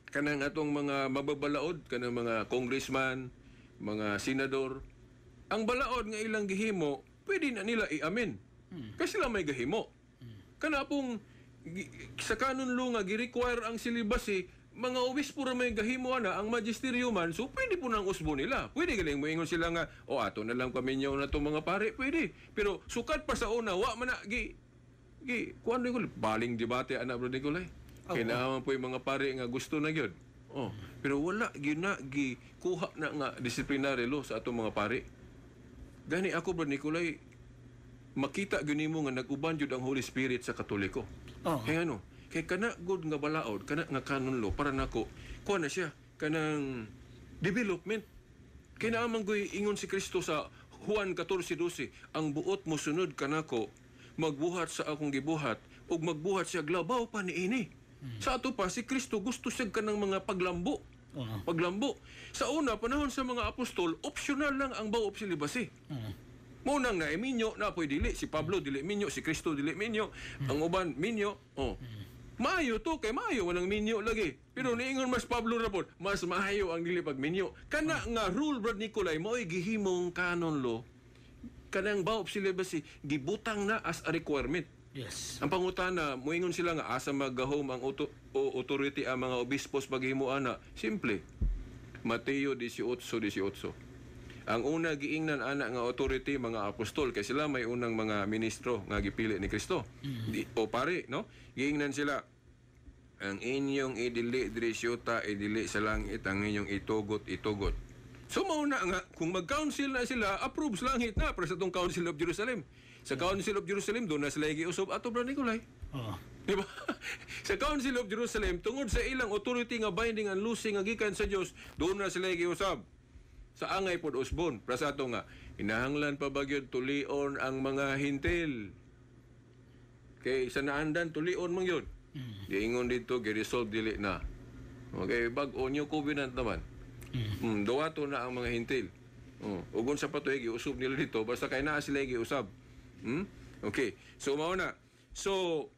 kanang atong mga mababalaod, kanang mga congressman, mga senador, ang balaod nga ilang gihimo, pwede na nila i-amen. Kasi sila may gahimo. Kana pong sa canon law nga gi-require ang celibacy, mga obispo ra may gahimo ana, ang magisterium man, so pwede po nang usbo nila. Pwede galing moingon sila nga, "O ato na lang paminyaw na itong mga pare," pwede. Pero sukat pa sa una, wa man na gi gi kuan ko baling debate ana, Bro Nicolay. Kay naa man po yung mga pare nga gusto na gyud. Oh, pero wala gyud na gi kuha na nga disciplinary law sa atong mga pare. Gani ako, Bro Nicolay, makita gyud nimo nga nag-uban gyud ang Holy Spirit sa Katoliko. Kay ano? Kay kana gud nga balaod, kana nga canon law para nako, kuha na siya kanang development. Kay naa man goy ingon si Kristo sa Juan 14:12, "Ang buot mo sunod kanako, magbuhat sa akong gibuhat ug magbuhat siya labaw pa niini." Sa ato pa si Kristo gusto siya kanang mga paglambo. Paglambo. Sa una panahon sa mga apostol, optional lang ang vow of celibacy. Mo nang naeminyo na po'y dili. Si Pablo dili minyo, si Kristo dili minyo, ang uban minyo. Oh. Maayo to kay maayo walang minyo lagi. Pero niingon mas Pablo ra pod, mas maayo ang dili pagminyo. Kana nga rule, Brad Nicolay, mao'y gihimong canon law. Kanang vow of celibacy gibutang na as a requirement. Ang pangutana, moingon sila nga asa magahom ang o authority ang mga obispos paghimo ana. Simple. Mateo 18:18. Ang una giingnan ana nga authority, mga apostol kay sila may unang mga ministro nga gipili ni Kristo. Di, o pare, no? Giingnan sila, "Ang inyong idili diri sa yuta, idili sa langit, ang inyong itugot, itugot." So mauna nga kung mag-council na sila, approve sa langit na para sa itong Council of Jerusalem. Sa Council of Jerusalem doon na sila giusob ato, Bro Nicolay. Di ba? Sa Council of Jerusalem, tungod sa ilang authority nga binding and loosing nga gikan sa Dios, doon na sila giusab. Sa angay pod usbon, para sa ato nga inahanglan pa ba gyud tulion ang mga Hentil? Kay sa naandan tulion man gyud. Giingon dito, gi-resolve dili na. Okay, bag-o new covenant naman. Duwato na ang mga Hentil. Oh, ugon sa patuig giusab nila dito basta kay naa sila giusab. Okay. So mao na. So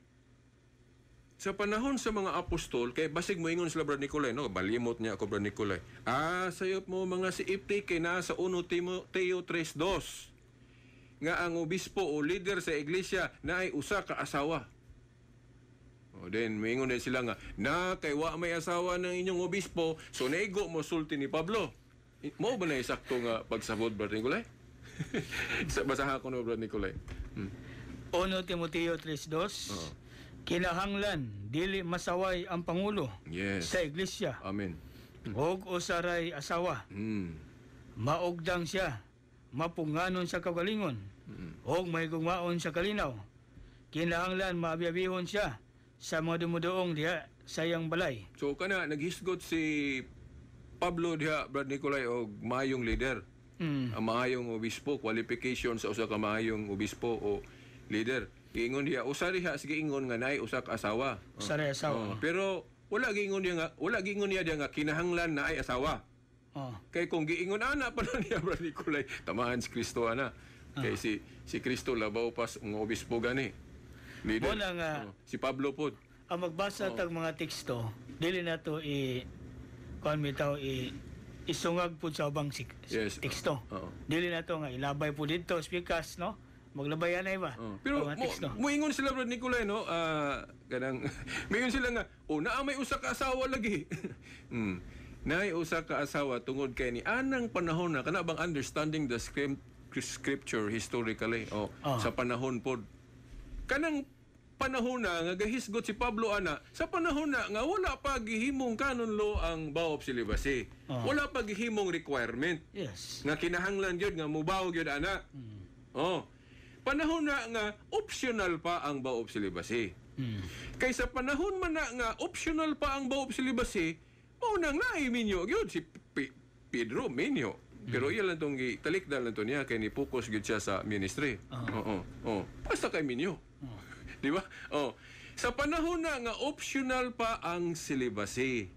sa panahon sa mga apostol, kay basig moingon sila, Brad Nicolay, no? Balimot niya ako, Brad Nicolay. Ah, sayop mo mga si Ipti kay naa sa 1 Timoteo 3:2 nga ang obispo o leader sa iglesia na ay usa ka asawa. O then, moingon din sila nga, na kay wa may asawa ng inyong obispo, so naigo mo sulti ni Pablo. Mo ba na isakto nga pagsabot, Brad Nicolay? Sa basaha ko no, Brad Nicolay. 1 Timoteo 3:2. Oo. Kinahanglan dili masaway ang pangulo sa iglesia Amen. ug usaray asawa. Maugdang siya, mapunganon sa kaugalingon, ug mahigugmaon sa kalinaw. Kinahanglan maabiabihon siya sa mga dumuduong diha sa iyang balay. So kana naghisgot si Pablo diha, Brad Nicolay, og maayong leader. Ang maayong obispo, qualification sa usa ka maayong obispo o leader. Giingon diha, usa diha sige ingon nga naay usa ka asawa. Usa asawa. Oh, pero wala giingon niya diha nga kinahanglan naay asawa. Kay kung giingon ana pa na niya, Brad Nicolay, tamaan si Kristo ana. Kay si Kristo labaw pas nga obispo gani. Leader. Mo na nga Oh, si Pablo pod. Ang magbasa tag mga teksto, dili na to i kuan bitaw i isungag pud sa ubang teksto. Dili na to nga ilabay pud didto speakers, no? Maglabay anay ba? Oh. Pero Ang mga teksto. Moingon sila, Brad Nicolay, no? Kanang moingon sila nga, oh, naa may usa ka asawa lagi. Naay usa ka asawa tungod kay ni anang panahon na kana bang understanding the scripture historically, oh, sa panahon pod. Kanang panahon na nga gahisgot si Pablo ana, sa panahon na nga wala pa gihimong canon law ang vow of celibacy. Wala pa gihimong requirement. Nga kinahanglan gyud nga mubaw gyud ana. Oh. Panahon na nga optional pa ang vow of celibacy. Kaysa panahon man na nga optional pa ang vow of celibacy, mao nang naay minyo gyud si Pedro minyo. Pero iya lang tong gitalikdan lang to niya kay ni focus gyud siya sa ministry. Oo. Oh. Basta kay minyo. Di ba? Oh. Sa panahon na nga optional pa ang celibacy.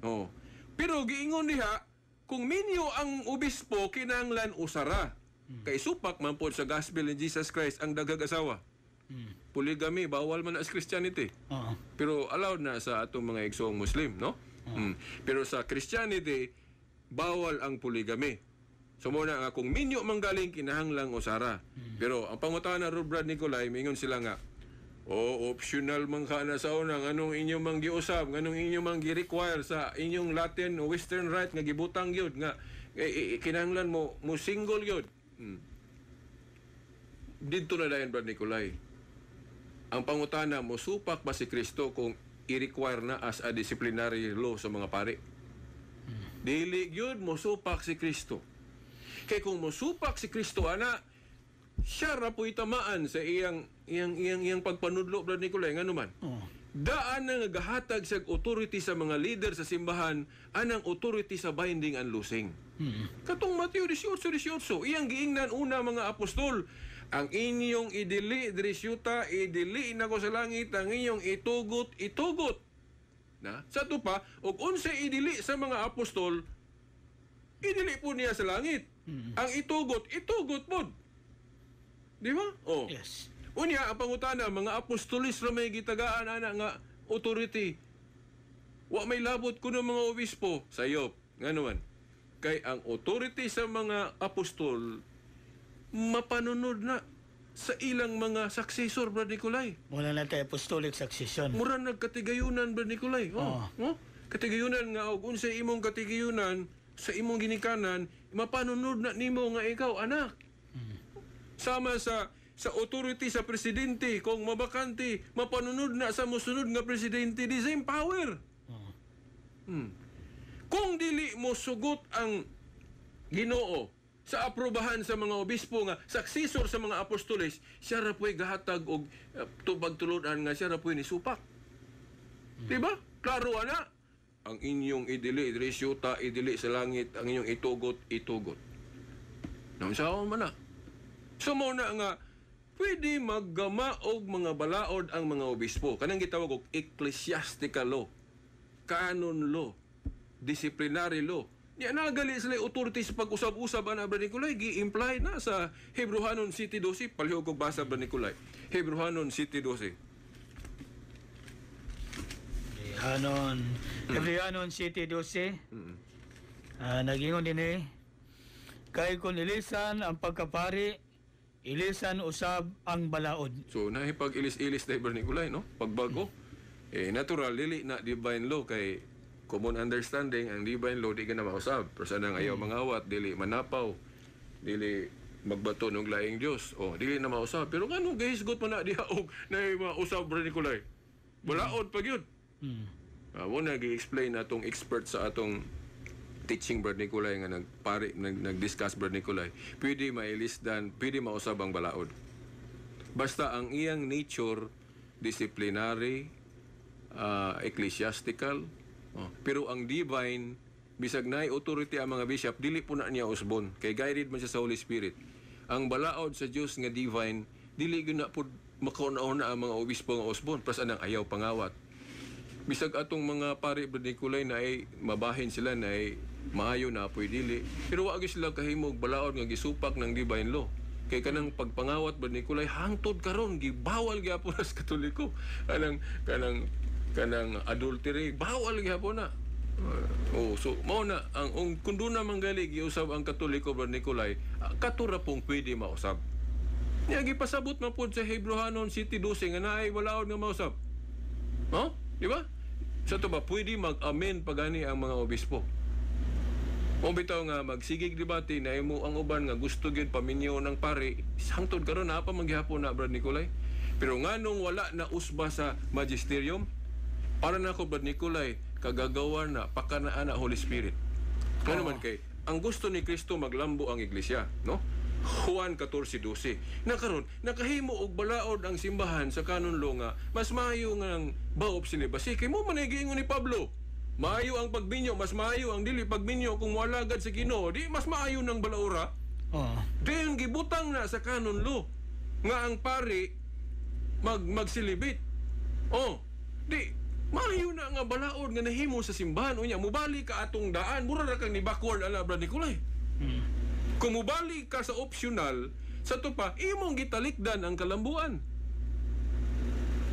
Oh. Pero giingon diha kung minyo ang obispo kinahanglan usara. Kay supak man pod sa gospel ni Jesus Christ ang daghag asawa. Polygamy bawal man na sa Christianity. Pero allowed na sa atong mga igsoong Muslim, no? Pero sa Christianity bawal ang polygamy. So mo na nga kung minyo man galing kinahanglang usara. Pero ang pangutana ro, Brad Nicolay, mingon sila nga, oh, optional man ka na sa una, nganong inyo mang giusab, nganong inyo mang gi-require sa inyong Latin o Western Rite nga gibutang gyud nga kinahanglan mo mo single gyud. Didto na dayon, Brad Nicolay. Ang pangutana mo, supak ba si Kristo kung i-require na as a disciplinary law sa mga pari? Dili gyud mo supak si Kristo. Kay kung mosupak si Kristo ana, siya ra po'y tamaan sa iyang pagpanudlo, Brad Nicolay, ngano man. Daan na nga gahatag sa authority sa mga leader sa simbahan anang authority sa binding and loosing. Katong Mateo 18:18, iyang giingnan una mga apostol, ang inyong idili diri syuta, idili nako sa langit, ang inyong itugot, itugot. Na, sa ato pa, og unsay idili sa mga apostol, idili po niya sa langit. Ang itugot, itugot pod. Di ba? Oh. Yes. Unya, ang pangutana, mga apostolis ra may gitagaan ana nga authority. Wa may labot kuno mga obispo sayop. Ngano man? Kay ang authority sa mga apostol mapanunod na sa ilang mga successor, Brad Nicolay. Muna na tayo apostolic succession. Mura nagkatigayunan, Brad Nicolay. Oh. Oh. Katigayunan nga og unsay imong katigayunan sa imong ginikanan, mapanunod na nimo nga ikaw anak. Sama sa authority sa presidente, kung mabakante, mapanunod na sa mosunod nga presidente, the same power. Kung dili mo sugot ang Ginoo sa aprobahan sa mga obispo nga successor sa mga apostoles, siya ra po'y gahatag og tubag tulod-an nga siya ra po'y nisupak. Diba? Klaro ana. Ang inyong idili diri syuta, idili sa langit, ang inyong itugot, itugot. Naunsaon man na. So mo na nga pwede maggama og mga balaod ang mga obispo. Kanang gitawag og ecclesiastical law, canon law, disciplinary law. Niya nagali sila authority sa pag-usab-usab ana, Brad Nicolay, gi-imply na sa Hebrehanon 7:12. Palihog og basa, Brad Nicolay. Hebrehanon 7:12. Hanon. Hebrehanon 7:12. Nagingon din eh. Kay kung ilisan ang pagkapari, ilisan usab ang balaod. So nahipag-ilis-ilis na, Brad Nicolay, no? Pagbago. Eh, natural, dili na divine law kay common understanding, ang divine law di ka na mausab. Pero sana ang ayaw mangawat, dili manapaw, dili Magbato ng laing Dios. Oh, dili na mausab. Pero ngano gihisgot man na diha og naay mausab, Brad Nicolay? Balaod pa gyud. Mo na gi-explain atong expert sa atong teaching, Brad Nicolay, nga nagpari nag-discuss, Brad Nicolay. Pwede mailisdan, pwede mausab ang balaod. Basta ang iyang nature disciplinary, ecclesiastical, oh. Pero ang divine, bisag naay authority ang mga bishop, dili po na niya usbon kay guided man siya sa Holy Spirit. Ang balaod sa Dios nga divine, dili gyud na pud makauna-una ang mga obispo nga usbon, plus anang ayaw pangawat. Bisag atong mga pari, Brad Nicolay, na ay mabahin sila na ay maayo na apoy dili, pero wa gyud sila kahimog balaod nga gisupak ng divine law. Kay kanang pagpangawat, Brad Nicolay, hangtod karon gibawal gyapon sa Katoliko. Kanang adultery, bawal gyapon na. Oh, so mao na ang kung doon naman gali giusab ang Katoliko, Brad Nicolay, katura pong pwede mausab. Nya gipasabot man pod sa Hebreohanon 7:12 nga naay balaod nga mausab. Oh, di ba? Sa to ba pwede mag-amend pa gani ang mga obispo? O bitaw nga magsigig debate na imo ang uban nga gusto gyud paminyo ng pari, hangtod karon naa pa man gihapon na, Brad Nicolay. Pero nganong wala na usba sa magisterium? Para nako, Brad Nicolay, kagagawa na pakanaan na Holy Spirit. Ngano man kay ang gusto ni Kristo maglambo ang iglesia, no? Juan 14:12. Na karon nakahimo og balaod ang simbahan sa canon law nga mas maayo nga ang vow of celibacy kay mo man ay giingon ni Pablo. Maayo ang pagminyo, mas maayo ang dili pagminyo kung moalagad sa Ginoo, di mas maayo ng balaora. Dayon gibutang na sa canon law nga ang pari magsilibit. Oh, di maayo na nga balaod nga nahimo sa simbahan. Unya mubalik ka atong daan, mura ra kang ni backward ala, Brad Nicolay. Kung mubalik ka sa optional, sa to pa imong gitalikdan ang kalambuan.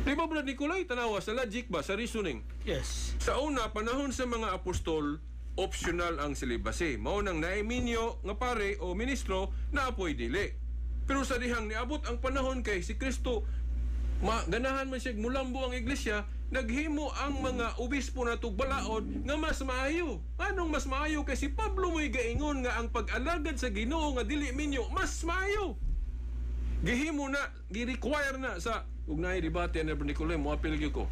Di ba, Brad Nicolay, tanawa sa logic ba, sa reasoning? Yes. Sa una, panahon sa mga apostol, optional ang celibacy. Mao nang naiminyo nga pare o ministro na apoy dili. Pero sa dihang niabot ang panahon kay si Kristo, ganahan man siya mulambo ang iglesia, naghimo ang mga obispo na balaod nga mas maayo. Anong mas maayo? Kay si Pablo mo'y gaingon nga ang pag-alagad sa Ginoo nga dili minyo mas maayo. Gihimo na, gi-require na sa ug naay debate na, Brad Nicolay, mo apil gyud ko.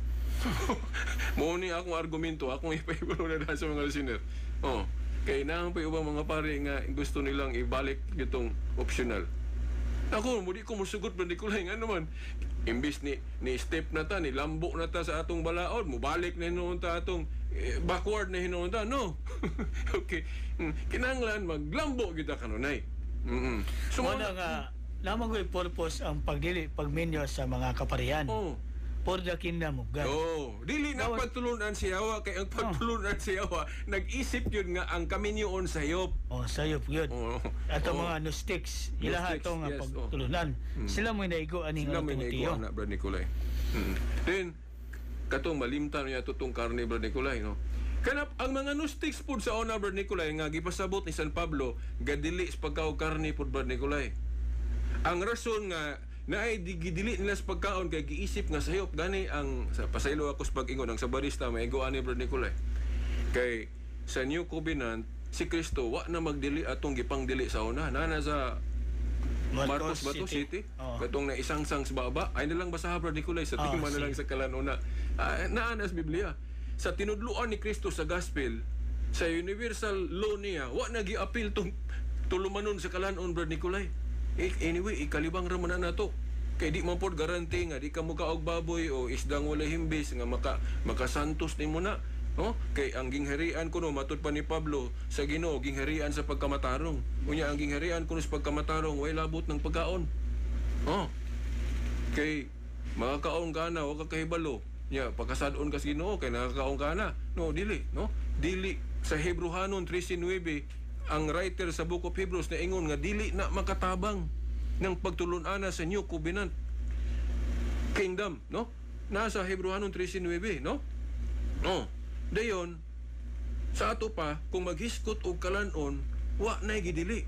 Mo ni akong argumento, akong ipahibalo na dahil sa mga listener. Oh, kay naang pa ubang mga pare nga gusto nilang ibalik itong optional. Ako, mudi ko musugot, Brad Nicolay, nga naman. Imbis ni step na ta, ni lambo na ta sa atong balaod, mubalik na hinuon ta atong backward na hinuon ta. No. Okay. Kinahanglan maglambo kita kanunay. So, mao na nga lamang ko'y purpose ang pagdili pagminyo sa mga kaparian. For the kingdom of God. Oh, dili na pagtulunan si Yawa kay ang pagtulunan si Yawa nag-isip yun nga ang kaminyoon sa sayop. Oh, sayop yun. Ato mga Gnostics, ilaha Gnostics, ato nga yes, oh. pagtulunan. Sila mo'y naigo aning Sila may Timoteo. naigo na, Brad Nicolay. Then katong malimtan niya tutong karne, Brad Nicolay, no? Kanap ang mga Gnostics pud sa una, Brad Nicolay, nga gipasabot ni San Pablo gadili sa pagkaon karne pud, Brad Nicolay. Ang rason nga naay gidili nila sa pagkaon kay giisip nga sayop gani ang sa pasaylo ako sa pag-ingon ang sabarista maigo ani, Brad Nicolay. Kay sa New Covenant si Kristo wa na magdili atong gipangdili sa una. Nana sa Marcos ba to City? Oh. Katong na isang sang sa baba, ay nalang basaha, Brad Nicolay, sa tingman na sige. lang sa kalanuna. Naa na sa Biblia. Sa tinudluan ni Kristo sa gospel, sa universal law niya, wa na gi-appeal tong tulumanon sa kalanon, Brad Nicolay. Anyway, ikalibang ra man na nato. Kay di man pod guarantee nga di ka mukaog baboy o isdang walay himbis nga makasantos nimo na. No? Kay ang gingharian kuno matud pa ni Pablo sa Ginoo, gingharian sa pagkamatarong. Unya ang gingharian kuno sa pagkamatarong way labot ng pagkaon. Oh. Kay makakaon ka na, wa ka kahibalo. Nya pagkasad-on ka sa Ginoo kay nakakaon ka na. No, dili, no? Dili sa Hebreohanon 13:9 ang writer sa Book of Hebrews na ingon nga dili na makatabang ng pagtulun-ana sa New Covenant Kingdom, no? Nasa Hebreohanon 13:9, no? Oh. Dayon sa ato pa kung maghiskot og kalanon, wa nay gidili.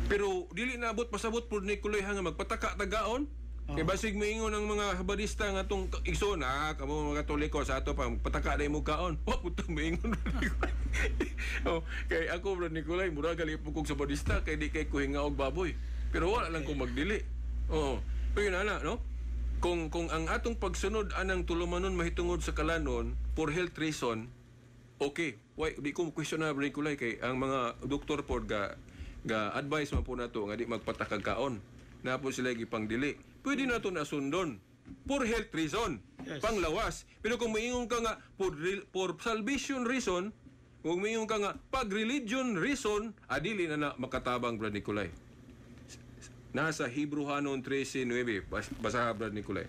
Pero dili na abot pasabot pud ni Kuloy nga magpataka tagaon. Kay basig moingon ang mga habadista nga atong igsoon, kamo mga Katoliko sa ato pa magpataka na imong kaon. Wa pud ta moingon. Oh, kay ako, Brad Nicolay, mura gali po kog sabadista kay di kay ko hinga og baboy. Pero wala lang ko magdili. Oo. Pero yun ana, no? Kung ang atong pagsunod anang tulumanon mahitungod sa kalanon for health reason, okay. Why di ko question na, Brad Nicolay, kay ang mga doktor pod ga advice man po nato nga di magpatakag kaon. Na po sila gipangdili. Pwede nato na sundon for health reason. Panglawas. Pero kung moingon ka nga for salvation reason, kung moingon ka nga pag religion reason, adili na na makatabang, Brad Nicolay. Nasa Hebrehanon 13:9. Basaha, Brad Nicolay.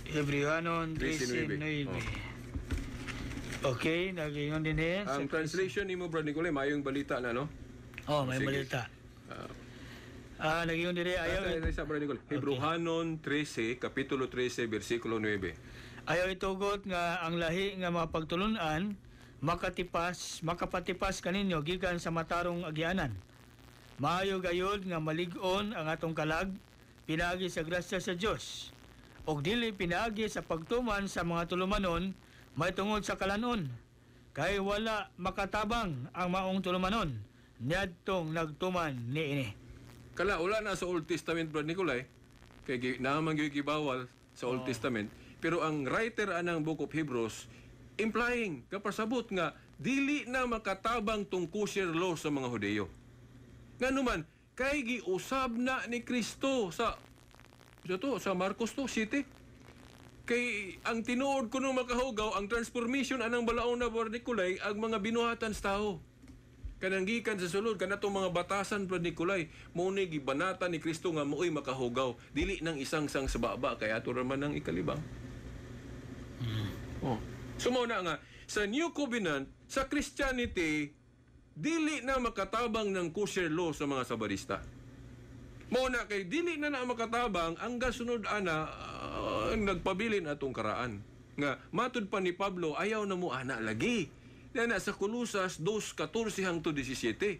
Hebrehanon 13:9. 13:9. Okay, nagingon din eh. Ang translation nimo, Brad Nicolay, maayong balita na, no? Oh, may Sige. balita. Nagingon din eh, ayaw Ayaw sa Brad Nicolay. Hebrehanon 13, kapitulo 13, bersikulo 9. Ayaw itugot nga ang lahi nga mga pagtulunan makatipas, makapatipas kaninyo gikan sa matarong agyanan. Maayo gayud nga malig-on ang atong kalag pinaagi sa grasya sa Dios. Og dili pinaagi sa pagtuman sa mga tulumanon mahitungod sa kalanon. Kay wala makatabang ang maong tulumanon niadtong nagtuman niini. Kala wala na sa Old Testament, Brad Nicolay. Kay naman gyud gibawal sa Old Testament. Pero ang writer anang Book of Hebrews implying kapasabot nga dili na makatabang tong kosher law sa mga Hudeyo. Ngano man kay giusab na ni Kristo sa to sa Marcos to City. Kay ang tinuod kuno makahugaw ang transformation anang balaon na, Brad Nicolay, ang mga binuhatan sa tao. Kanang gikan sa sulod kanatong mga batasan, Brad Nicolay, mao ni gibanata ni Kristo nga maoy makahugaw, dili nang isang sang sa baba kay ato ra man ang ikalibang. Oh. So mao na nga sa New Covenant sa Christianity dili na makatabang ng kosher law sa mga sabadista. Mao na kay dili na na makatabang ang gasunod ana ang nagpabilin atong karaan. Nga matud pa ni Pablo, ayaw na mo ana lagi. Na sa Kolosas 2:14 hangtod 17.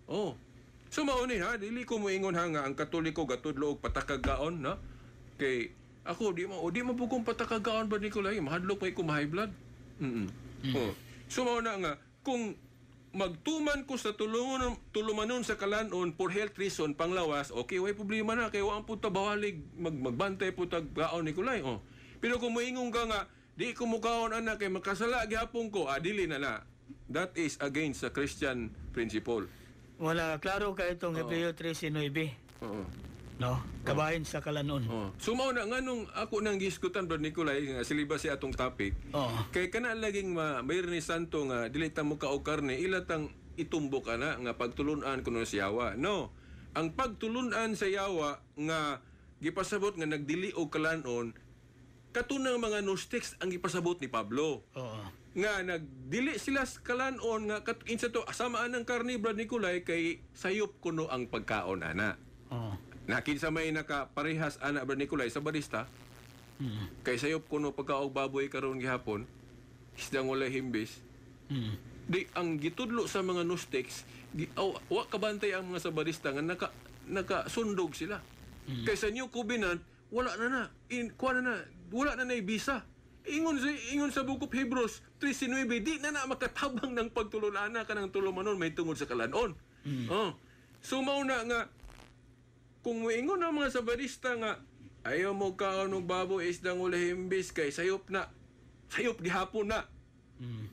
Oh. So mao ni ha, dili ko moingon ha nga ang Katoliko gatudlo og patakag kaon, no? Kay ako di mo pugong patakag kaon ba, Nicolay, mahadlok may ko high blood. Oh. So mao na nga kung magtuman ko sa tulungon tulumanon sa kalanon for health reason, panglawas, okay, way problema na kay wa ang punta bawalig magbantay po tag kaon, Nicolay. Oh. Pero kung moingon ka nga di ko mukaon ana kay makasala gihapon ko, dili na na. That is against the Christian principle. Wala klaro kay itong Hebreo 13:9. No? Kabahin sa kalanon. Oh. So mao na nganong ako nang gisgutan, Brad Nicolay, nga siliba si atong topic. Kay kana laging Biyernes Santo nga dili ta mo kaog karne, ila tang itumbok ana nga pagtulunan kuno sa yawa. No. Ang pagtulunan sa yawa nga gipasabot nga nagdili og kalanon katunang mga Gnostics ang gipasabot ni Pablo. Nga nagdili sila sa kalanon nga insa to asamaan ng karne, Brad Nicolay, kay sayop kuno ang pagkaon ana. Nakinsa may nakaparehas ana, Brad Nicolay, sa barista? Kay sayop kuno pagkaog baboy karon gihapon, isdang walay himbis. Di ang gitudlo sa mga Gnostics, aw, wa kabantay ang mga sabarista nga nakasundog sila. Kay sa New Covenant wala na na in kuha na na wala na na bisa. Ingon sa Book of Hebrews 13:9, di na na makatabang ng pagtulunana kanang tulumanon may tungod sa kalanon. Oh. So mao na nga kung moingon ang mga sabarista nga ayaw mo kaon og baboy, isdang walay himbis kay sayop na, sayop gihapon na.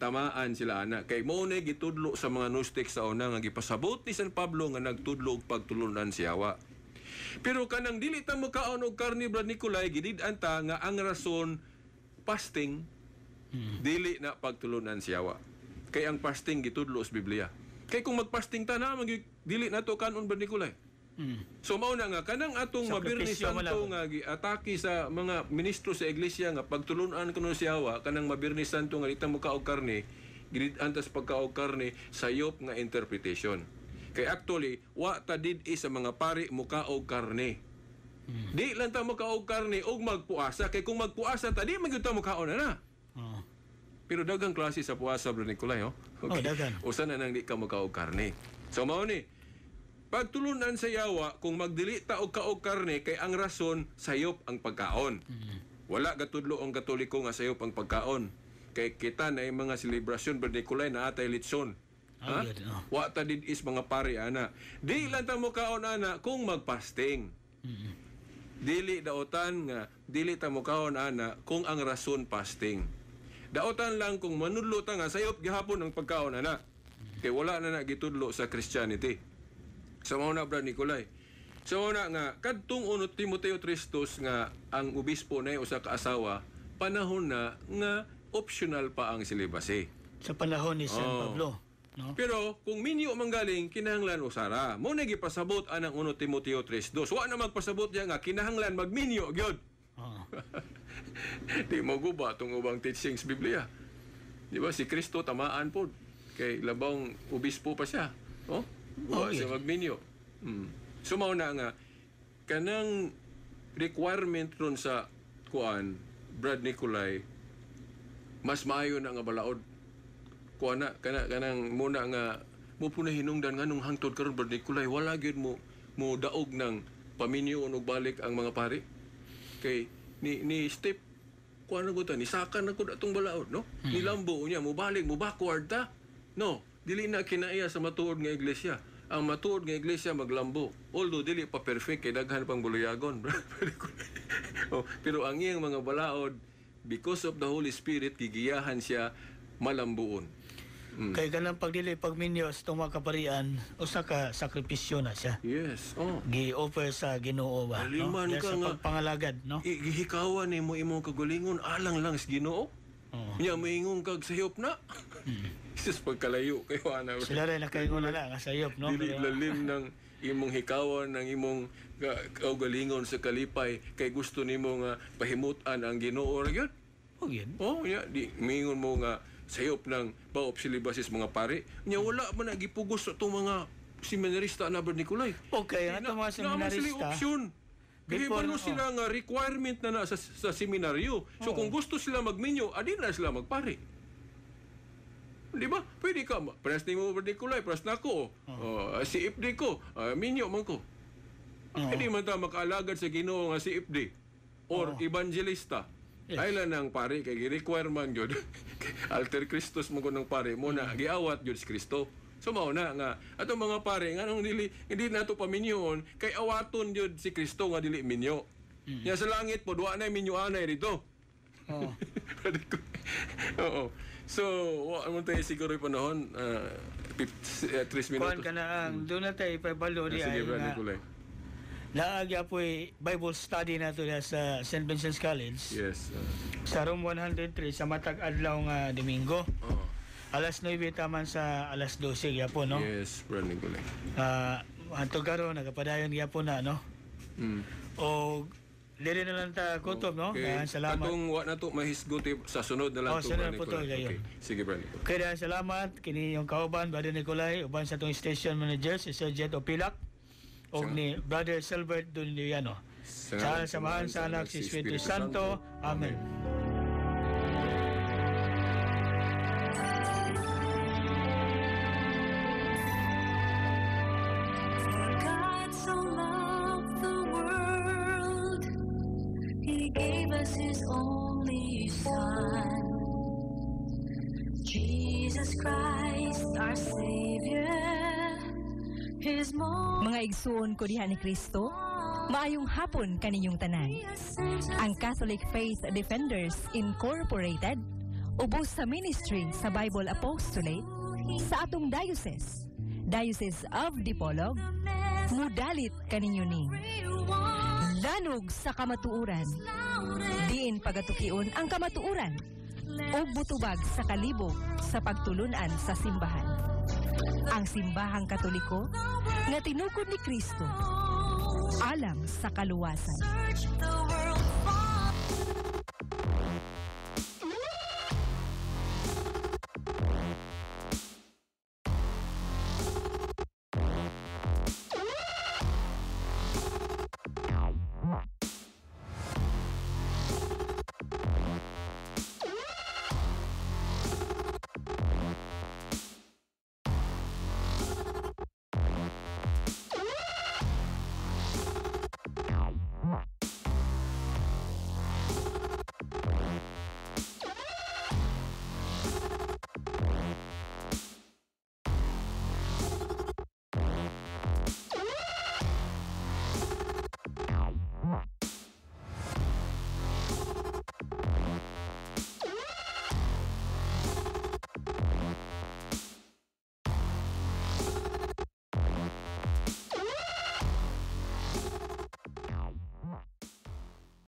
Tamaan sila ana kay mao na gitudlo sa mga Gnostic sa una nga gipasabot ni San Pablo nga nagtudlo og pagtulunan si Yawa. Pero kanang dili ta mokaon og karne, Brad Nicolay, gidid-an ta nga ang rason fasting, dili na pagtulunan si Yawa. Kay ang fasting gitudlo sa Biblia. Kay kung magfasting ta na dili na to kanon, Brad Nicolay. So mao na nga kanang atong Sakripisyo Mabirni man Santo lang. nga giatake sa mga ministro sa iglesia nga pagtulunan kuno si Yawa, kanang Mabirni Santo nga di ta mokaog karne, gidid-an ta sa pagkaog karne sayop nga interpretation. Kay actually wa ta did sa mga pari mukaog karne. Di lang ta mukaog karne og magpuasa kay kung magpuasa ta di man gyud ta mukaon na na. Pero daghang klase sa puasa, Bro Nicolay, oh. Oh, daghan. Usa na nang di ka mukaog karne. So mao ni pagtulunan sa yawa kung magdili ta og kaog karne kay ang rason sayop ang pagkaon. Wala gatudlo ang Katoliko nga sayop ang pagkaon. Kay kita na yung mga selebrasyon, Brad Nicolay, na atay litson. Ah, Ha? yun, oh. Wa ta did is mga pari ana. Di lang ta mo kaon ana kung magpasting. Dili daotan nga dili ta mo kaon ana kung ang rason fasting. Daotan lang kung manudlo ta nga sayop gihapon ang pagkaon ana. Kay wala na na gitudlo sa Christianity. Sa mao na, Brad Nicolay. Sa mao na nga kadtong 1 Timoteo 3:2 nga ang obispo na usa ka asawa, panahon na nga optional pa ang celibacy. Sa panahon ni San Oh. Pablo, no? Pero kung minyo manggaling kinahanglan usara. Mo na gipasabot anang 1 Timoteo 3:2. Wa na magpasabot diya nga kinahanglan magminyo gyud. Oo. Di mo guba tong ubang teachings Biblia. Di ba si Kristo tamaan pod kay labong obispo pa siya. Oh, wa Okay. siya magminyo. So mao na nga kanang requirement ron sa kuan Brad Nicolay, mas maayo na nga balaod kuan na kana kanang muna nga mo po na hinungdan nganong hangtod karon, Brad Nicolay, wala gyud mo mo daog ng paminyo og balik ang mga pari kay ni ni step kuan na gud ta, ni saka na gud atong balaod, no? Nilambo niya mo balik, mo backward ta, no? Dili na kinaiya sa matuod nga iglesia. Ang matuod nga iglesia maglambo, although dili pa perfect kay daghan pang buluyagon. Oh, pero ang iyang mga balaod, because of the Holy Spirit, gigiyahan siya malambuon. Kay kanang pagdili pagminyo sa itong mga kaparian, usa ka sakripisyo na siya. Yes, oh. Gi-offer sa Ginoo ba, no? Aliman Dahil ka sa nga. pagpangalagad, no? Gihikawan nimo imong kagalingon alang lang sa Ginoo. Oo. Nya moingon kag sayop na. Jesus, pagkalayo kayo ana. Sila rin nakaingon na lang sayop, no? Dili Pero, lalim ng imong hikawan ng imong kaugalingon sa kalipay kay gusto nimo nga pahimutan ang Ginoo ra gyud. oh, yun. Oh, nya di mingon mo nga sayop ng baop silibasis mga pare. Nya wala man na gipugos sa itong mga seminarista na, Brad Nicolay. Okay, ang atong mga Naa man sila seminarista, option. Kaya Before, ba sila nga requirement na na sa seminaryo. So kung gusto sila magminyo, adi na sila magpare. Di ba? Pwede ka. Press ni mo, Brad Nicolay, press na ako. Oh, si FD ko, minyo man ko. Pwede man ta makaalagad sa Ginoo nga si FD or evangelista. Yes. Ay lang ng pare kay gi-require man gyud. Alter Christus mo ng pare mo na giawat gyud si Kristo. So mao na nga atong mga pare nganong dili hindi nato paminyoon kay awaton gyud si Kristo nga dili minyo. Nya sa langit po wa na minyo anay dito. Oo. Oo. So, wa mo tayo siguro yung panahon, 3 Kuan minutos. ka na ang doon na tayo ipabalo di Sige, ay Brad nga Nicolay. naagya po Bible study na to sa St. Vincent's College Yes. Sa room 103 sa matag adlaw nga Domingo. Oo. Alas 9 taman sa alas 12 gyapon, no? Yes, Brad Nicolay. Hantod karon nagapadayon gyapon na, no? O dili na lang ta kutob, no? Okay. Dahan salamat. Atong wa na to mahisgot sa sunod na lang Oh, to, sunod Brad po to, Nicolay. gayon. Okay. Sige, Brad Nicolay. Okay, dahan salamat kini yung kauban Brother Nicolay uban sa atong station manager si Sir Jet Opilak og ni Brother Silbert Dunliano. Sa samahan sa anak si Espiritu Santo. Amen. For God so loved the world, He gave us His only Son, Jesus Christ, our Savior. His most Mga igsuon ko diha ni Kristo, maayong hapon kaninyong tanan. Ang Catholic Faith Defenders Incorporated ubos sa ministry sa Bible Apostolate sa atong diocese, Diocese of Dipolog, mudalit kaninyo ning Lanog sa kamatuoran. Diin pagatukion ang kamatuoran o butubag sa kalibog sa pagtulunan sa simbahan. Ang simbahang Katoliko nga tinukod ni Kristo alang sa kaluwasan. Search the